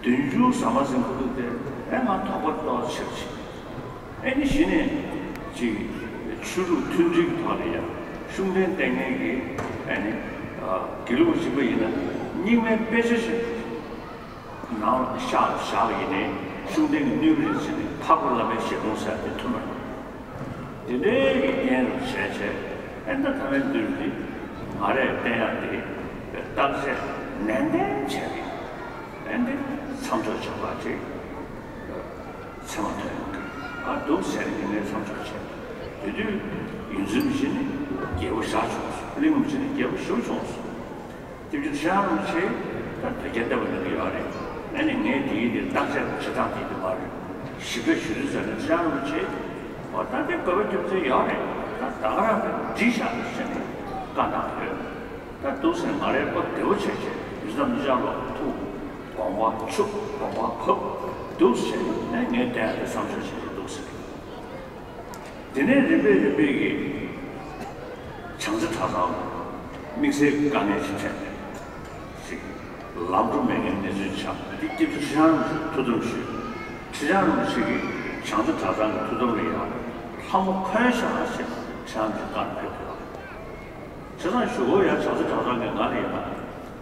བདུན་ཅུ་ཟ་མ་ཟིན་ཁུ་ཐུག་དེ་ཨེ་ང་དོགས་པ་ཏོག་ཙམ་ཆེར་ཕྱིན། ཨེ་ནི་གཞི་ནས་ཅིག་ཆོས་ལུགས་མཐུན་སྒྲིལ་གྱི་ཐོག་ལ་ཡང་ཤུགས་ལྡན་བསྟེན་མཁན་གྱི་ཨེ་ནི་དགེ་ལུགས་པ་ཞིག་པ་ཡིན་ན་རྙིང་མའི་དཔེ་ཆ་ཞིག་ནང་ལ་བཞག་བཞག་པ་ཡིན་ནའི་ཤུགས་ལྡན་གྱི་སྣོད་རིགས་ཟེར་ནས་འཕགས་པ་བླ་མའི་ཞལ་ལུང་ཟེར་དེ་ཐུབ་མ་རེད། དེ་འདྲའི་གི་རྐྱེན་རུ་བྱས་བྱས་ཨེ་ད་ཐ་མའི་དུས་འདི་ང་རས་བསྟན་ཡག་དེ་བརྟག་དཔྱད་ནན་ཏན་བྱས་ཏེ་ཨེ་འདི་མཚམས་འཇོག་བྱས་པ་ཅིག་ཚེ་མ་ཐོན་ཡོང་གི་ཨ་འདུག་ཟེར་ནས་ངས་མཚམས་འཇོག་བྱས། དེ་དུས་ཡོངས་འཛིན་རིན་པོ་ཆེ་ནི་རྒྱལ་པོ་བཞག་བྱུང་སོང་། གླིང་རིན་པོ་ཆེ་ནི་རྒྱལ་པོ་ཞུ་བྱུང་སོང་། སྐྱབས་རྗེ་ཁྲི་བྱང་རིན་པོ་ཆེ་ད་དོལ་རྒྱལ་བསྟན་པ་འདི་གི་ཡོད་རེད། ཨ་ནི་ངས་དེའི་དེ་བརྟག་དཔྱད་བྱེད་སྟངས་དེ་དེ་མ་རེད། ཞིབ་ཕྲ་ཞུ་དུས་ཙམ་ནས་ཁྲི་བྱང་རིན་པོ་ཆེ་འོ་ད་དེ་དགོས་པ་རྒྱུ་མཚན་ཡོད་རེད། ད་ད་ག་རང་དེ་འགྲིག་ཤག་ཟེར་ནས་བཀའ་གནང་ཡོད། ད་འདུག་ཟེར་ང་རའི་ཁོ་བདེ་བོ་བྱས་བྱས་ཡུལ་ཙམ་གཉིས་ཆར་ལོག་ཐུག་དགོངས་པ་ཆུབ་དགོངས་པ་བབས་འདུག་ཟེར་ནས་ངས་བསྟན་དེ་བསམ་ཚུལ་བྱས་ནས་འདུག་ཟེར། དེ་ནས་རིམ་པས་རིམ་པས་ཀྱིས་བྱང་རྩེ་གྲྭ་ཚང་དམིགས་བསལ་དཀའ་ངལ་ཞིག་འཕྲད་ནས་ཞིག་ལམ་འགྲོ་མེད་མཁན་གནས་ཚུལ་ཆགས། འདི་སྐྱབས་རྗེ་ཁྲི་བྱང་རིན་པོ་ཆེ་ཐུགས་དམ་ཞུས། ཁྲི་བྱང་རིན་པོ་ཆེ་གིས་བྱང་རྩེ་གྲྭ་ཚང་གི་ཐུགས་དམ་ལ་ཡང་ལྷ་མོ་འཁོན་ཤག་ཞེས་ཁྲི་བྱང་རིན་པོ་ཆེ་བཀའ་ཕེབས་ཡོད། བྱས་ཙང་གཞུག་གུ་ཡང་བྱང་རྩེ་གྲྭ་ཚང་གིས་ང་ལ་ཡང་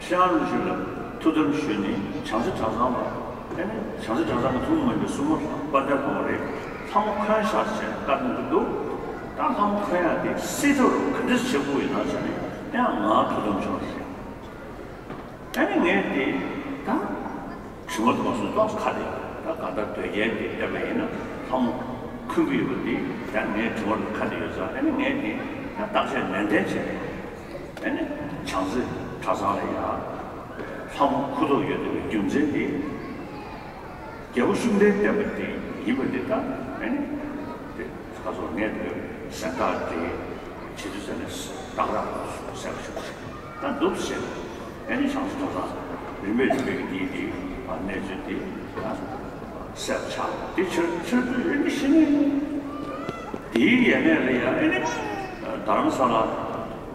ཁྲི་བྱང་རིན་པོ་ཆེ་ལ་ཐུགས་དམ་ཞུས་ནས་བྱང་རྩེ་གྲྭ་ཚང་ལ་ཨེ་ནི་བྱང་རྩེ་གྲྭ་ཚང་གི་ཐུགས་སྨོན་པའི་སྲུང་མ་དཔལ་ལྡན་ལྷ་མོ་རེད། ལྷ་མོ་འཁོན་ཤག་ཟེར་བཀའ་གནང་གི་འདུག་ད་ལྷ་མོ་འཁོན་ཡག་དེ་སྲིད་ཐོག་རུ་ག་འདྲ་བྱེད་དགོས་ཡིན་ན་ཟེར་ནས་ཡང་ང་ཐུགས་དམ་བྱུང་ཟེར། ཨ་ནི་ངས་དེ་ད་དྲི་མ་དུ་མ་སོང་ཏོག་ཁ་དེ་ད་ག་ད་དོལ་རྒྱལ་དེ་བལྟས་པ་ཡིན་ན་ལྷ་མོ་འཁོན་གྱི་ཡོད་པ་དེ་ད་ངའི་དྲི་མ་དུ་ཁ་དེ་ཡོད་ཙང་། ཨ་ནི་ངས་དེ་ད་བརྟག་དཔྱད་ནན་ཏན་བྱས། ཨ་ནི་བྱང་རྩེ་གྲྭ་ཚང་ལ་ཡང་ལྷ་མོ་འཁུ་ཐོག་ཡོད་པའི་རྒྱུ་མཚན་དེ། རྒྱལ་པོ་ཤུགས་ལྡན་བསྟན་པ་དེ་ཡིན་པ་འདི་ལྟ་ཨེ་ནི་དེ་ཁ་སོ་ངས་དེ་གཟེངས་རྟགས་དེ་བྱེད་དུས་ཟེར་ནས་སྟག་ར་གསལ་པོ་ཞུ་ཞིག་ད་འདུག་ཟེར། ཨེ་ནི་བྱང་ཆུབ་ཐོབ་ཐང་རིམ་པས་རིམ་པས་ཀྱི་དེའི་དེ་གནས་ཚུལ་དེ་གསལ་པོ་ཆགས། དེ་ཕྱིར་ཕྱིར་དུ་ཨེ་ནི་ཤི་ནས་དེའི་ཡས་མས་ལ་ཡང་ཨེ་ནི་རྡ་རམ་ས་ལ།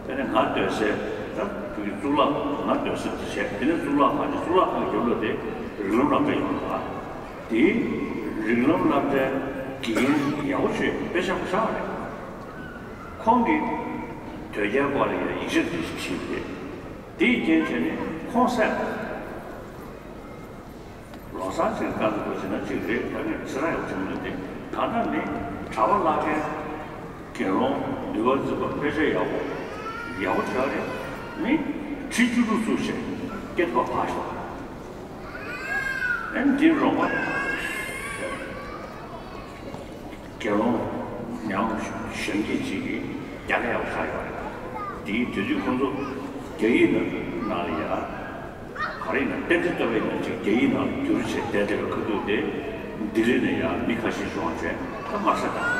དེ་ནས་ང་སྡོད་སའི་ད་བོད་ཀྱི་གཙུག་ལག་ང་སྡོད་སའི་དེ་བྱས། དེ་ནས་གཙུག་ལག་ཁང་གི་གཙུག་ལག་ཁང་གི་རྒྱབ་ལོགས་དེ་རིགས་ལམ་སློབ་གྲྭ་ཡོད་པ། དེའི་རིགས་ལམ་སློབ་གྲྭའི་དགེ་རྒན་ཡག་པོ་ཞིག་དཔེ་ཆ་པོ་ཆགས་རེད། ཁོང་གིས་དོལ་རྒྱལ་སྐོར་ལ་ཡང་ཡིག་ཆ་འདི་བྲིས་པ་རེད། དེའི་རྐྱེན་བྱས་ནས་ཁོང་སེམས། ལོ་གསར་ཅིག་བཀའ་འདྲི་དགོས་ཟེར་ན་ཅིག་རེད། ད་ནི་ཚེ་རབས་ཡག་ཅིག་མི་འདུག་སྟེ། ད་ལྟ་ནི་གྲྭ་པ་བླ་རྒན་དགེ་སློང་འདུལ་བ་འཛིན་པ་དཔེ་ཆ་ཡག་པོ་ཡག་པོ་བྱས་རེད། མི་ཁྲི་བཅུ་དྲུག་བཙུགས་བྱས་སྐད་པ་ཕར་ཞོག་ཨེ་འདི་རོགས་པ། དགེ་སློང་ཉམས་གཞོན་སྐྱེས་ཅིག་གིས་རྒྱ་སྐད་ཡག་པོ་ཆགས་ཡོད་རེད། དེའི་དེ་དུས་ཁོང་ཚོ་རྒྱ་ཡིག་ནང་ནང་ལ་ཡ་ག་རེ་ཡིན་ན་བསྟན་འཛིན་སྟོབས་ཡིན་ན་ཅིག་རྒྱ་ཡིག་ནང་ལ་བསྒྱུར་བྱས་བསྡད་བསྡད་པའི་ཁ་ཐུག་དེ་ལྡི་ལི་ནས་ཡ་མི་ཁ་ཤས་བྱུང་བྱས་ད་དམར་ཤ་བཏང་།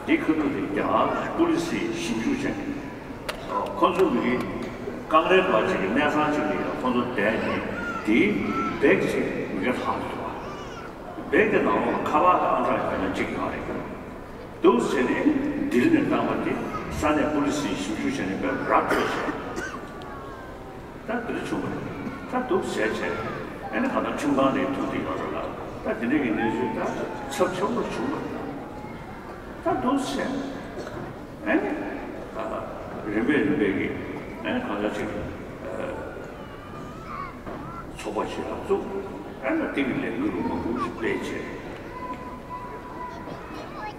དེའི་ཁ་ཐུག་དེ་རྒྱ་གར་པུ་ལི་སིས་ཞིབ་འཇུག་བྱས་ནས་ཁོང་ཚོའི་མི་རིགས་ཀང་རེད་པ་ཅིག་གི་གནས་ཚང་ཅིག་ལ་ཡ་ཁོང་ཚོ་བསྡད་ནས་དེའི་བེག་ཅིག་མི་སྒེར་ལྷག་འདུག་བ། བེག་དེ་ནང་ལོགས་ལ་ཁ་པར་དང་ཨང་གྲངས་ཡོད་ན་གཅིག་ཡོད་རེད། འདུག་བྱས་ནས་ལྡི་ལི་ནས་བཏང་བ་དེ་ས་གནས་པུ་ལི་སིས་ཞིབ་འཇུག་བྱས་ནས་བེག་ར་སྤྲོད་བྱས། ད་འདི་འདྲ་བྱུང་བ་རེད། ད་འདུག་བྱས་བྱས་ཨ་ནི་གང་ལྟར་ཁྲིམས་ཁང་ནས་ཐུག་བསྡད་ཡོད་རེད་ལ། ད་དེ་འདྲ་གི་གནས་ཚུལ་ད་ཚབས་ཆེན་པོ་བྱུང་བ་རེད། ད་འདུག་བྱས་ཨ་ནི་རིམ་པས་རིམ་པས་ཀྱི་ཨ་ནི་གང་ལྟར་ཅིག་ཚོགས་པ་ཞིག་ལ་བཙུགས། ཨ་ནི་དེ་གི་ལས་འགུལ་རུ་མང་པོ་ཞིག་སྤེལ་བྱས།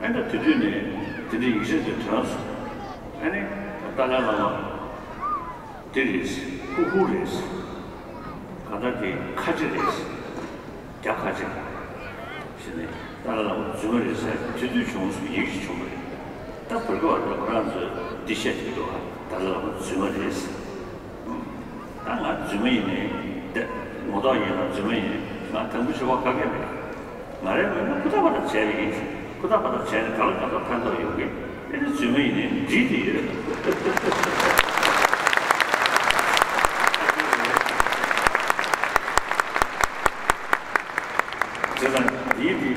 ཨ་ནི་དེ་དུས་ནས་དེ་འདྲའི་ཡིག་ཆ་དེ་ཐོན་སོང་། ཨ་ནི་ཏཱ་ལའི་བླ་མ་དེ་རེད། ཧུ་ཧུ་རེད། ག་ ད་དེ་ཁ་ཆེ་རེད། རྒྱ་ཁ་ཆེ་ཞེས་ནས་ཏཱ་ལའི་བླ་མ་རྫུན་མ་རེད་ཟེར་དེ་དུས་བྱུང་སོང་། ཡིག་ཅིག་བྱུང་བ་རེད། ད་བོད་སྐད་བར་དུ་ཁོ་རང་ཚོས་འདི་བཤད་ཀྱི་འདུག་ཨ། ཏཱ་ལའི་བླ་མ་རྫུན་མ་རེད་ཟེར། ད་ང་རྫུན་མ་ཡིན་ནའི་འདི་ངོ་ཐོག་ཡིན་ན་རྫུན་མ་ཡིན། ང་དང་པོ་ཞུ་བ་ག་གེ་མེད། ང་རའི་ངོས་ནས་ཧུར་ཐག་པ་ཐག་བྱས་པ་ཡིན། ཧུར་ཐག་པ་ཐག་བྱས་ནས་ག་ལ་ག་ཚོད་ཕན་ཐོགས་ཡོང་གི། ཨེ་ནི་རྫུན་མ་ཡིན་ནའི་འགྲིག་གི་ཡོད། བྱས་ཙང་འདིའི་འདི་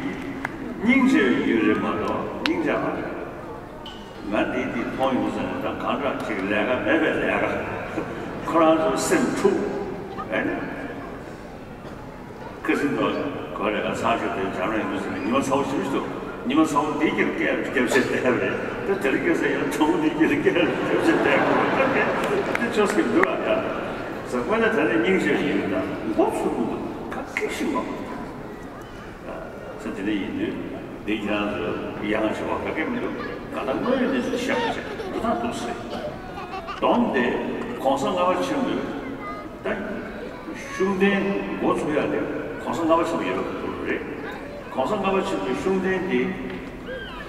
སྙིང་རྗེ་བའི་ཡུལ་རེད་མ་གཏོགས་སྙིང་རྗེ་མ་རེད། ང་འདིའི་འདི་མཐོང་ཡོང་ཟེར་ནས་ད་གང་འདྲ་ཅིག་ལས་ཀ་མེད་པའི་ལས་ཀ། ཁོ་རང་ཚོ་སེམས་འཁྲུག་ཨེ་ནི། ཁ་སང་དུ་གོ་ལས་ཀ་ཚར་ཞིག་དེ་འཇམ་རིང་མི་ཟེར་ནས་ཉི་མ་ཚ་བོ་ཞིག་འདུག་ཉི་མ་ཚ་བོ་འདི་སྐྱེལ་སྐྱེལ་སྐྱེལ་བྱེད་བསྡད་པ་རེད། ད་དེ་རིང་ཁ་སང་ཡང་གྲོགས་པོ་འདི་སྐྱེལ་སྐྱེལ་སྐྱེལ་བྱེད་བསྡད་དགོས་པ་ད་དེ་ཆོག་གི་འདུག་ཨ། ཡ་ཟེར་དངོས་གནས་དེ་ནས་སྙིང་རྗེ་ཡིན་ད་མགོ་ཚོས་མི་འདུག་ག་སྐད་ཤིག་མ་གོ། ས་དེ་འདྲ་ཡིན་དུས་འདི་ཁྱེད་རང་ཚོ་ཡང་བྱེད་པ་ག་གེ་མི་འདུག་ང་ད་དངོས་ཡོད་གནས་ཚུལ་བཤད་པ་བྱས་འདི་ཐག་འདུག་ཟེར། བསྡོམས་ཏེ་གོང་ས་ལྔ་པ་ཆེན་པོས་ད་ཤུགས་ལྡན་འགོ་ཚུགས་ཡག་དེ་གོང་ས་ལྔ་པ་ཆེན་པོ་ཡོད་པ་རེད། གོང་ས་ལྔ་པ་ཆེན་པོའི་ཤུགས་ལྡན་དེ་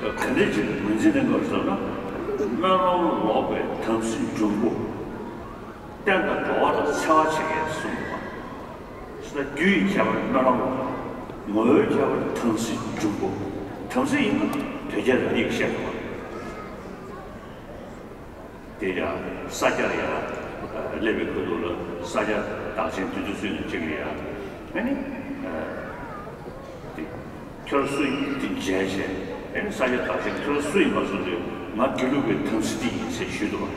ག་འདྲ་ཅིག་ངོས་འཛིན་གནང་དགོས་ཟེར་ན། སྨོན་ལམ་ལོག་པའི་དམ་སྲི་འབྱུང་པོ། བསྟན་དང་འགྲོ་བ་ལ་འཚེ་བ་བྱེད་མཁན་གསུམ་པ། ས་རྒྱུ་ཡི་ཁྱད་པར་སྨོན་ལམ་ལོག་པ། ངོ་བོའི་ཁྱད་པར་དམ་སྲི་འབྱུང་པོ། དམ་སྲི་ཡིན་ན་དོལ་རྒྱལ་རབ་གཉིས་ཀྱི་བཤད་པ། དེ་ཡང་ས་སྐྱར་ཡང་སླེབས་པའི་ཁུལ་དུ་ལ་ས་སྐྱ་བདག་ཆེན་དུས་དུས་སུ་ཡང་གཅིག་ལ་ཡང་ཨ་ནི། དེ་ཁྱོད་སུ་ཡིན་དེ་མཇལ་བྱས། ཨེ་ནི་ས་སྐྱ་བདག་ཆེན་ཁྱོད་སུ་ཡིན་པ་སོང་དུས་ང་དགེ་ལུགས་པའི་དམ་སྲི་འདི་ཡིན་ཟེར་ཞུས་འདུག་བ།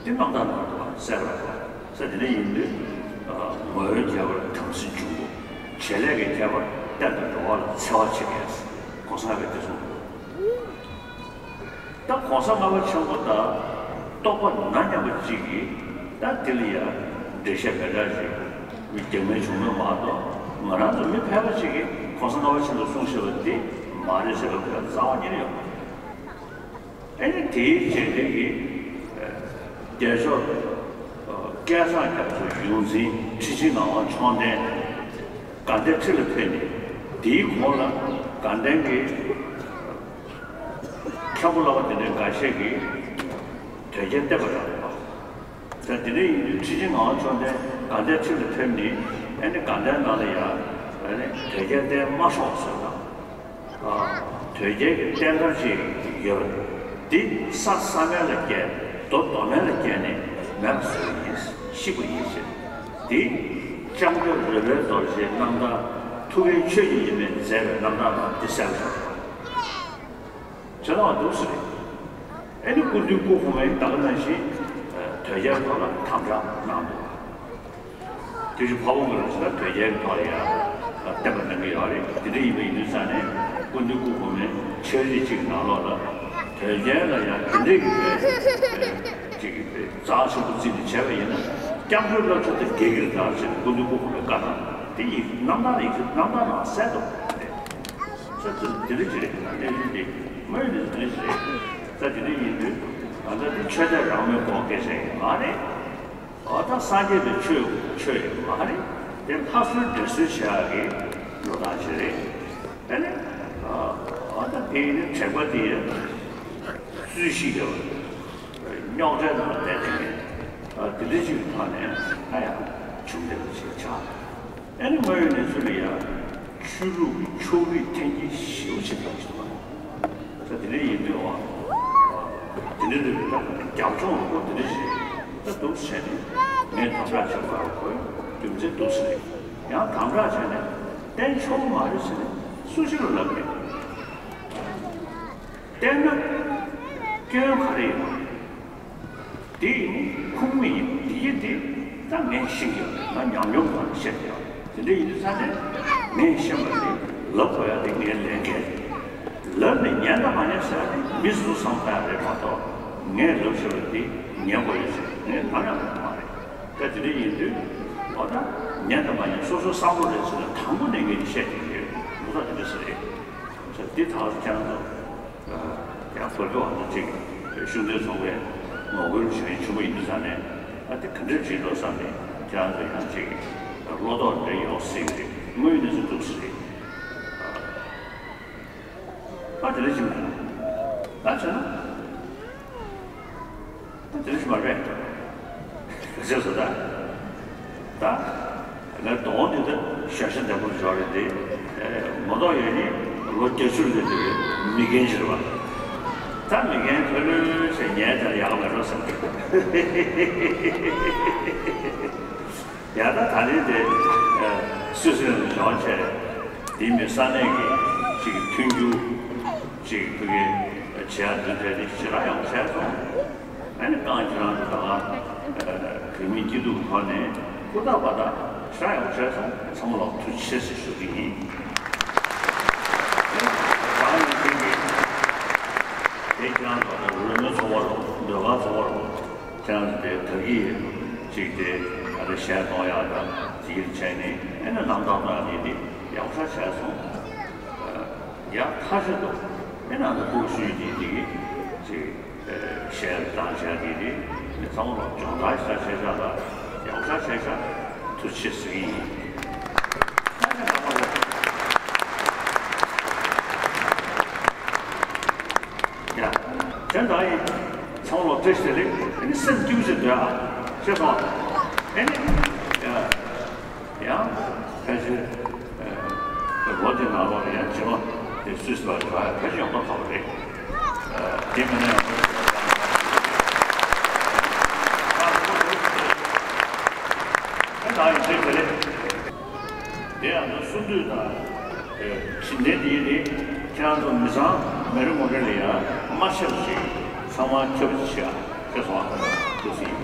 དེ་རྣམ་ཐར་ནང་དུ་བ་གསལ་བར་གོ། ས་དེ་འདྲ་ཡིན་དུས་ངོ་བོའི་ཁྱད་པར་དམ་སྲི་འབྱུང་པོ། བྱེད་ལས་ཀྱི་ཁྱད་པར་བསྟན་དང་འགྲོ་བ་ལ་འཚེ་བ་བྱེད་མཁན། གོང་ས་ལྔ་པས་དེ་གསུངས་འདུག་ད་གོང་ས་ལྔ་པ་ཆེན་པོ་དང་རྟོགས་པ་མ་མཉམ་པ་གཅིག་གིས་ད་དེ་ལ་ཡང་འགྲེལ་བཤད་མེད་འདྲ་ཞིག་མི་རྒྱག་མེད་བྱུང་མེད་མ་གཏོགས། ང་རང་ཚོ་མི་ཕལ་པ་ཅིག་གིས་གོང་ས་ལྔ་པ་ཆེན་པོས་གསུངས་བཞག་པ་འདི་མ་རེད་ཟེར་བའི་རྩ་བ་ཉིད་ནས་ཡོད་མ་རེད། ཨ་ནི་དེའི་རྗེས་དེ་གི་རྒྱལ་མཆོག་སྐལ་བཟང་རྒྱ་མཚོ་ཡོངས་འཛིན་ཁྲི་ཆེན་ངག་དབང་མཆོག་ལྡན་དགའ་ལྡན་ཁྲི་ལ་ཕེབས་ནས། དེའི་གོང་ལ་དགའ་ལྡན་གྱི་མཁན་པོ་བསླབ་པ་དེ་འདྲའི་འགའ་ཤས་ཀྱིས་དོལ་རྒྱལ་བསྟེན་པ་རག་པ། ད་དེ་འདྲ་ཡིན་དུས་ཁྲི་ཆེན་ངག་དབང་མཆོག་ལྡན་དགའ་ལྡན་ཁྲི་ལ་ཕེབས་ནས། ཨ་ནི་དགའ་ལྡན་ནང་ལ་ཡང་ཨ་ནི་དོལ་རྒྱལ་བསྟེན་མ་ཆོག་ཟེར་ན། དོལ་རྒྱལ་གྱི་བསྟན་མཐར་ཅིག་ཡོད་པ་འདི་ས་ས་མལ་ལ་བསྐྱལ། རྡོ་རྡོ་མལ་ལ་བསྐྱལ་ནས་མེད་པ་བཟོ་བ་ཡིན། བཤིག་པ་ཡིན་ཟེར། འདི་སྐྱབས་མགོན་རོལ་པའི་རྡོ་རྗེའི་རྣམ་ཐར། ཐུགས་ཀའི་ཆོས་ཀྱི་ཡིན་མིན་མཛད་པའི་རྣམ་ཐར་ནང་འདི་གསལ་པོ་བྱུང་། བྱས་ཙང་འདུག་ཟེར། ཨེ་ནི་སྐུ་མདུན་སྐུ་གོང་མས་ད་ག་ནང་བཞིན་དོལ་རྒྱལ་ཐོག་ལ་དམ་བསྒྲགས་གནང་འདུག་དེ་བཞིན་འཕགས་པ་དངོས་ལ་ཟེར་ན་དོལ་རྒྱལ་གྱི་ཐོག་ལ་ཡང་བསྟན་པ་གནང་གི་ཡོད་རེད། དེ་འདྲ་ཡིན་པ་ཡིན་དུས་ཙང་ནས་སྐུ་མདུན་སྐུ་གོང་མའི་འཆད་རྩོད་ཅིག་གི་ནང་ལོགས་ལ་དོལ་རྒྱལ་ལ་ཡང་དེ་འདྲའི་གི་བའི་ཅིག་གི་བའི་རྩ་ཆེན་པོ་བརྩིས་ནས་བྱས་པ་ཡིན་ན། སྐྱབས་མགོན་བླ་མཆོག་དང་འགལ་གྱི་རེད་ད་ཟེར་ནས་སྐུ་མདུན་སྐུ་གོང་མས་བཀའ་གནང་། དེ་ཡིན་རྣམ་ཐར་ཡིན་རྣམ་ཐར་ནང་གསལ་འདུག་ས་དེ་འདི་འདྲ་ཅིག་རེད། གནས་ཚུལ་འདི་མ་ཡིན་འདི་འདྲ་ཅིག་རེད། ས་དེ་འདྲ་ཡིན་དུས་ང་ཚོ་འདི་ཆོས་དད་རང་མོས་སྐོར་སྐད་ཆ་ཡིན་མ་རེད། འོ་ད་སངས་རྒྱས་པའི་ཆོས་ཆོས་ཡོད་མ་རེད། དེ་ལྷ་གསོལ་འདྲེ་གསོལ་བྱེད་ཡག་གི་འགྲོ་སྟངས་ཤིག་རེད། དེ་ནི་འོ་ད་དེ་ནི་དྲེགས་པ་དེ་རྩོད་གཞི་ཡོད། རྙོག་དྲའི་ནང་ལ་བསྡད་དེ་ནི་དེ་འདྲ་ཅིག་གི་ཐོག་ནས་ཨ་ཡ་བྱུང་བསྡད་པ་ཞིག་ཆགས། ཨ་ནི་དངོས་ཡོད་གནས་ཚུལ་ལ་ཡང་ཆོས་ལུགས་ཕྱོགས་རིས་འཐེན་འཁྱེར་ཞེ་པོ་ཅིག་བཏང་ཞིག་འདུག་ས་དེ་འདྲ་ཡིན་དུས་འོ། དེ་འདྲ་རེད་པས་ད་རྒྱབ་ལྗོངས་ལ་ཁོ་དེ་འདྲ་ཞིག་ད་འདུག་བྱས་ནས་ངས་དམ་བསྒྲགས་བྱེད་དགོས་པ་ཁོའི་རྒྱུ་མཚན་འདུག་ཟེར། ཡང་དམ་བསྒྲགས་བྱས་ནས་བསྟན་ཆོག་མ་རེད་ཟེར་ནས་སུ་ཞིག་ལ་ལབ་མེད། བསྟན་ན་སྐྱོན་ག་རེ་ཡོད། དེ་ཡིན་ཁུངས་མེད་ཡིན། དེ་ཡིན་དེ་ད་ངས་ཤེས་ཀྱི་ཡོད། ང་ཉམས་མྱོང་ཐོག་ནས་བཤད་ཀྱི་ཡོད། དེ་འདྲ་ཡིན་དུས་ཙང་ནས་ངས་ཤེས་པ་དེ་ལབ་དགོས་ཡ་དེ་ངའི་ལས་འགན་རེད། ལབ་ནས་ཉན་དང་མ་ཉན་ཟེར་ཡ་དེ་མི་སོ་སོ་བསམ་བློ་བཏང་ཡ་རེད་མ་གཏོགས། ངས་ལབ་ཤེས་པ་དེ་ཉན་དགོས་ཡོད་ཟེར་ངས་ནམ་ཡང་ལབ་མ་རེད། ད་དེ་འདྲ་ཡིན་དུས་འོ་ད་ཉན་དང་མ་ཉན་སོ་སོའི་བསམ་བློ་རེད་ཟེར་ན་དང་པོ་ནས་ངས་བཤད་ཀྱི་ཡོད། ལོ་ཙཱ་དེ་འདྲ་ཟེར་རེད། ཟེར་དེ་ཐག་ཆོད་ཀྱང་འདུག་ཡང་བོད་ཀྱི་བར་དུ་ཅིག་ཤུགས་ལྡན་ཚོགས་པའི་ངོ་རྒོལ་བྱེད་མཁན་ཆེན་པོ་ཡིན་དུས་ཙང་ནས་ཨ་དེ་ག་འདྲ་བྱེད་འགྲོ་བསམ་ནས་ཁྱེད་རང་ཚོ་ཡང་ཅིག་ བློ་དོགས་རེ་ཡོང་སྲིད་ཀྱི་རེད། དངུལ་གནས་ཚུལ་འདུག་སྲིད་རེད། ཨ་དེ་འདྲ་ཞིག་མེད་ན། ད་བྱས་ན། ད་དེ་འདྲ་ཞིག་མ་རེད། ཟེར་སོང་ད། ད། ངས་གདོང་འདི་ད་ཞོད་ཤ་འདྲ་པོ་འཇོག་རེད་དེ། མ་གཏོགས་ཡོད་ནི་ལོ་བརྒྱད་ཅུ་ལས་འདས་པའི་མི་རྒན་ཅིག་རེད་བ། ད་མི་རྒན་ཐོས་ལོས་བྱས་ཉལ་དེ་ལ་ཡག་མེད་འགྲོ་བསམ་གི། ཡ་ད་ད་རེས་དེ་སུད་སི་ལ་བྱོན་བྱས་དེ་མི་ས་གནས་ཀྱི་ཅིག་མཐུན་འགྱུར་ཅིག་ཕ་གི་བྱེད་ཡ་འདི་འདྲ་དེ་ཞེ་དྲག་ཡག་པོ་བྱས་སོང་། ཨ་ནི་རྐང་ཁྱེད་རང་ཚོ་ད་ག་བོད་མིའི་སྐྱིད་སྡུག་གི་ཐོག་ནས་ཧུར་ཐག་པ་ད་ཞེ་དྲག་ཡག་པོ་བྱས་སོང་། ཚང་མ་ལ་ཐུགས་རྗེ་ཆེ་ཟེར་ཞུ་གི་ཡིན། ད་ཡིན་ཚུལ་གྱིས་དེ་ཁྱེད་རང་ཚོ་ད་རོལ་མོའི་ཚོགས་པ་རུ་ཟློས་གར་ཚོགས་པ་རུ། ཁྱེད་རང་ཚོ་དེ་ད་གི་ཅིག་དེ་ཨ་རེ་གཞས་གཏོང་ཡག་དང་དེ་གི་བྱས་ནས་ཨེ་ན་རྣམ་དག་དང་དེ་དེ་ཡག་ཤ་བྱས་སོང་། ཡག་ཐག་ཆོད་འདུག་ཨེ་ན་ད་ཕྲུ་གུ་ཤུལ་དེ་དེ་གི་ཅིག་གཞས་བཏང་བྱས་དེ་དེ་ཚང་མ་ལ་སྦྱོང་བརྡར་ཞིག་བྱས་ཤག་ལ་ཡག་ཤ་བྱས་ཤག་ཐུགས་རྗེ་ཆེ་ཟེར་གི་ཡིན། ཡ། དེ་འདྲ་ཡིན། ཚང་མ་ལ་བཀྲ་ཤིས་བདེ་ལེགས། ཨ་ནི་སེམས་སྐྱིད་པོ་བྱས་སྡོད་ཨ། ཤེས་སོང་། ཨ་ནི། ཡ། ཡང་། ཕལ་ཆེར། ལོ་དེ་ནང་ལོགས་ལ་ཡང་རྗེས་མ་དེ་སུད་སི་ལ་འགྲོ་ཡ་ཕལ་ཆེར་ཡོང་ཐབས་ཐོབ་པ་རེད། དེ་མིན་ན་ཡང་། དེ་འདྲ་ཡིན་བཀྲ་ཤིས་བདེ་ལེགས། དེ་ཡང་ན་གསུང་དུས་དང་། ཕྱི་འདྲེན་འདིའི་རིགས་ཁྱེད་རང་ཚོ་མི་ཚང་མི་རེ་ངོ་རེ་ལ་ཡང་མ་ཆད་པ་ཞིག་ཚང་མ་ཁྱབ་ཅིག་བྱེད་ཨ། ཁྱེད་སོང་ཨ། ཐུགས་སུ་ཡིན།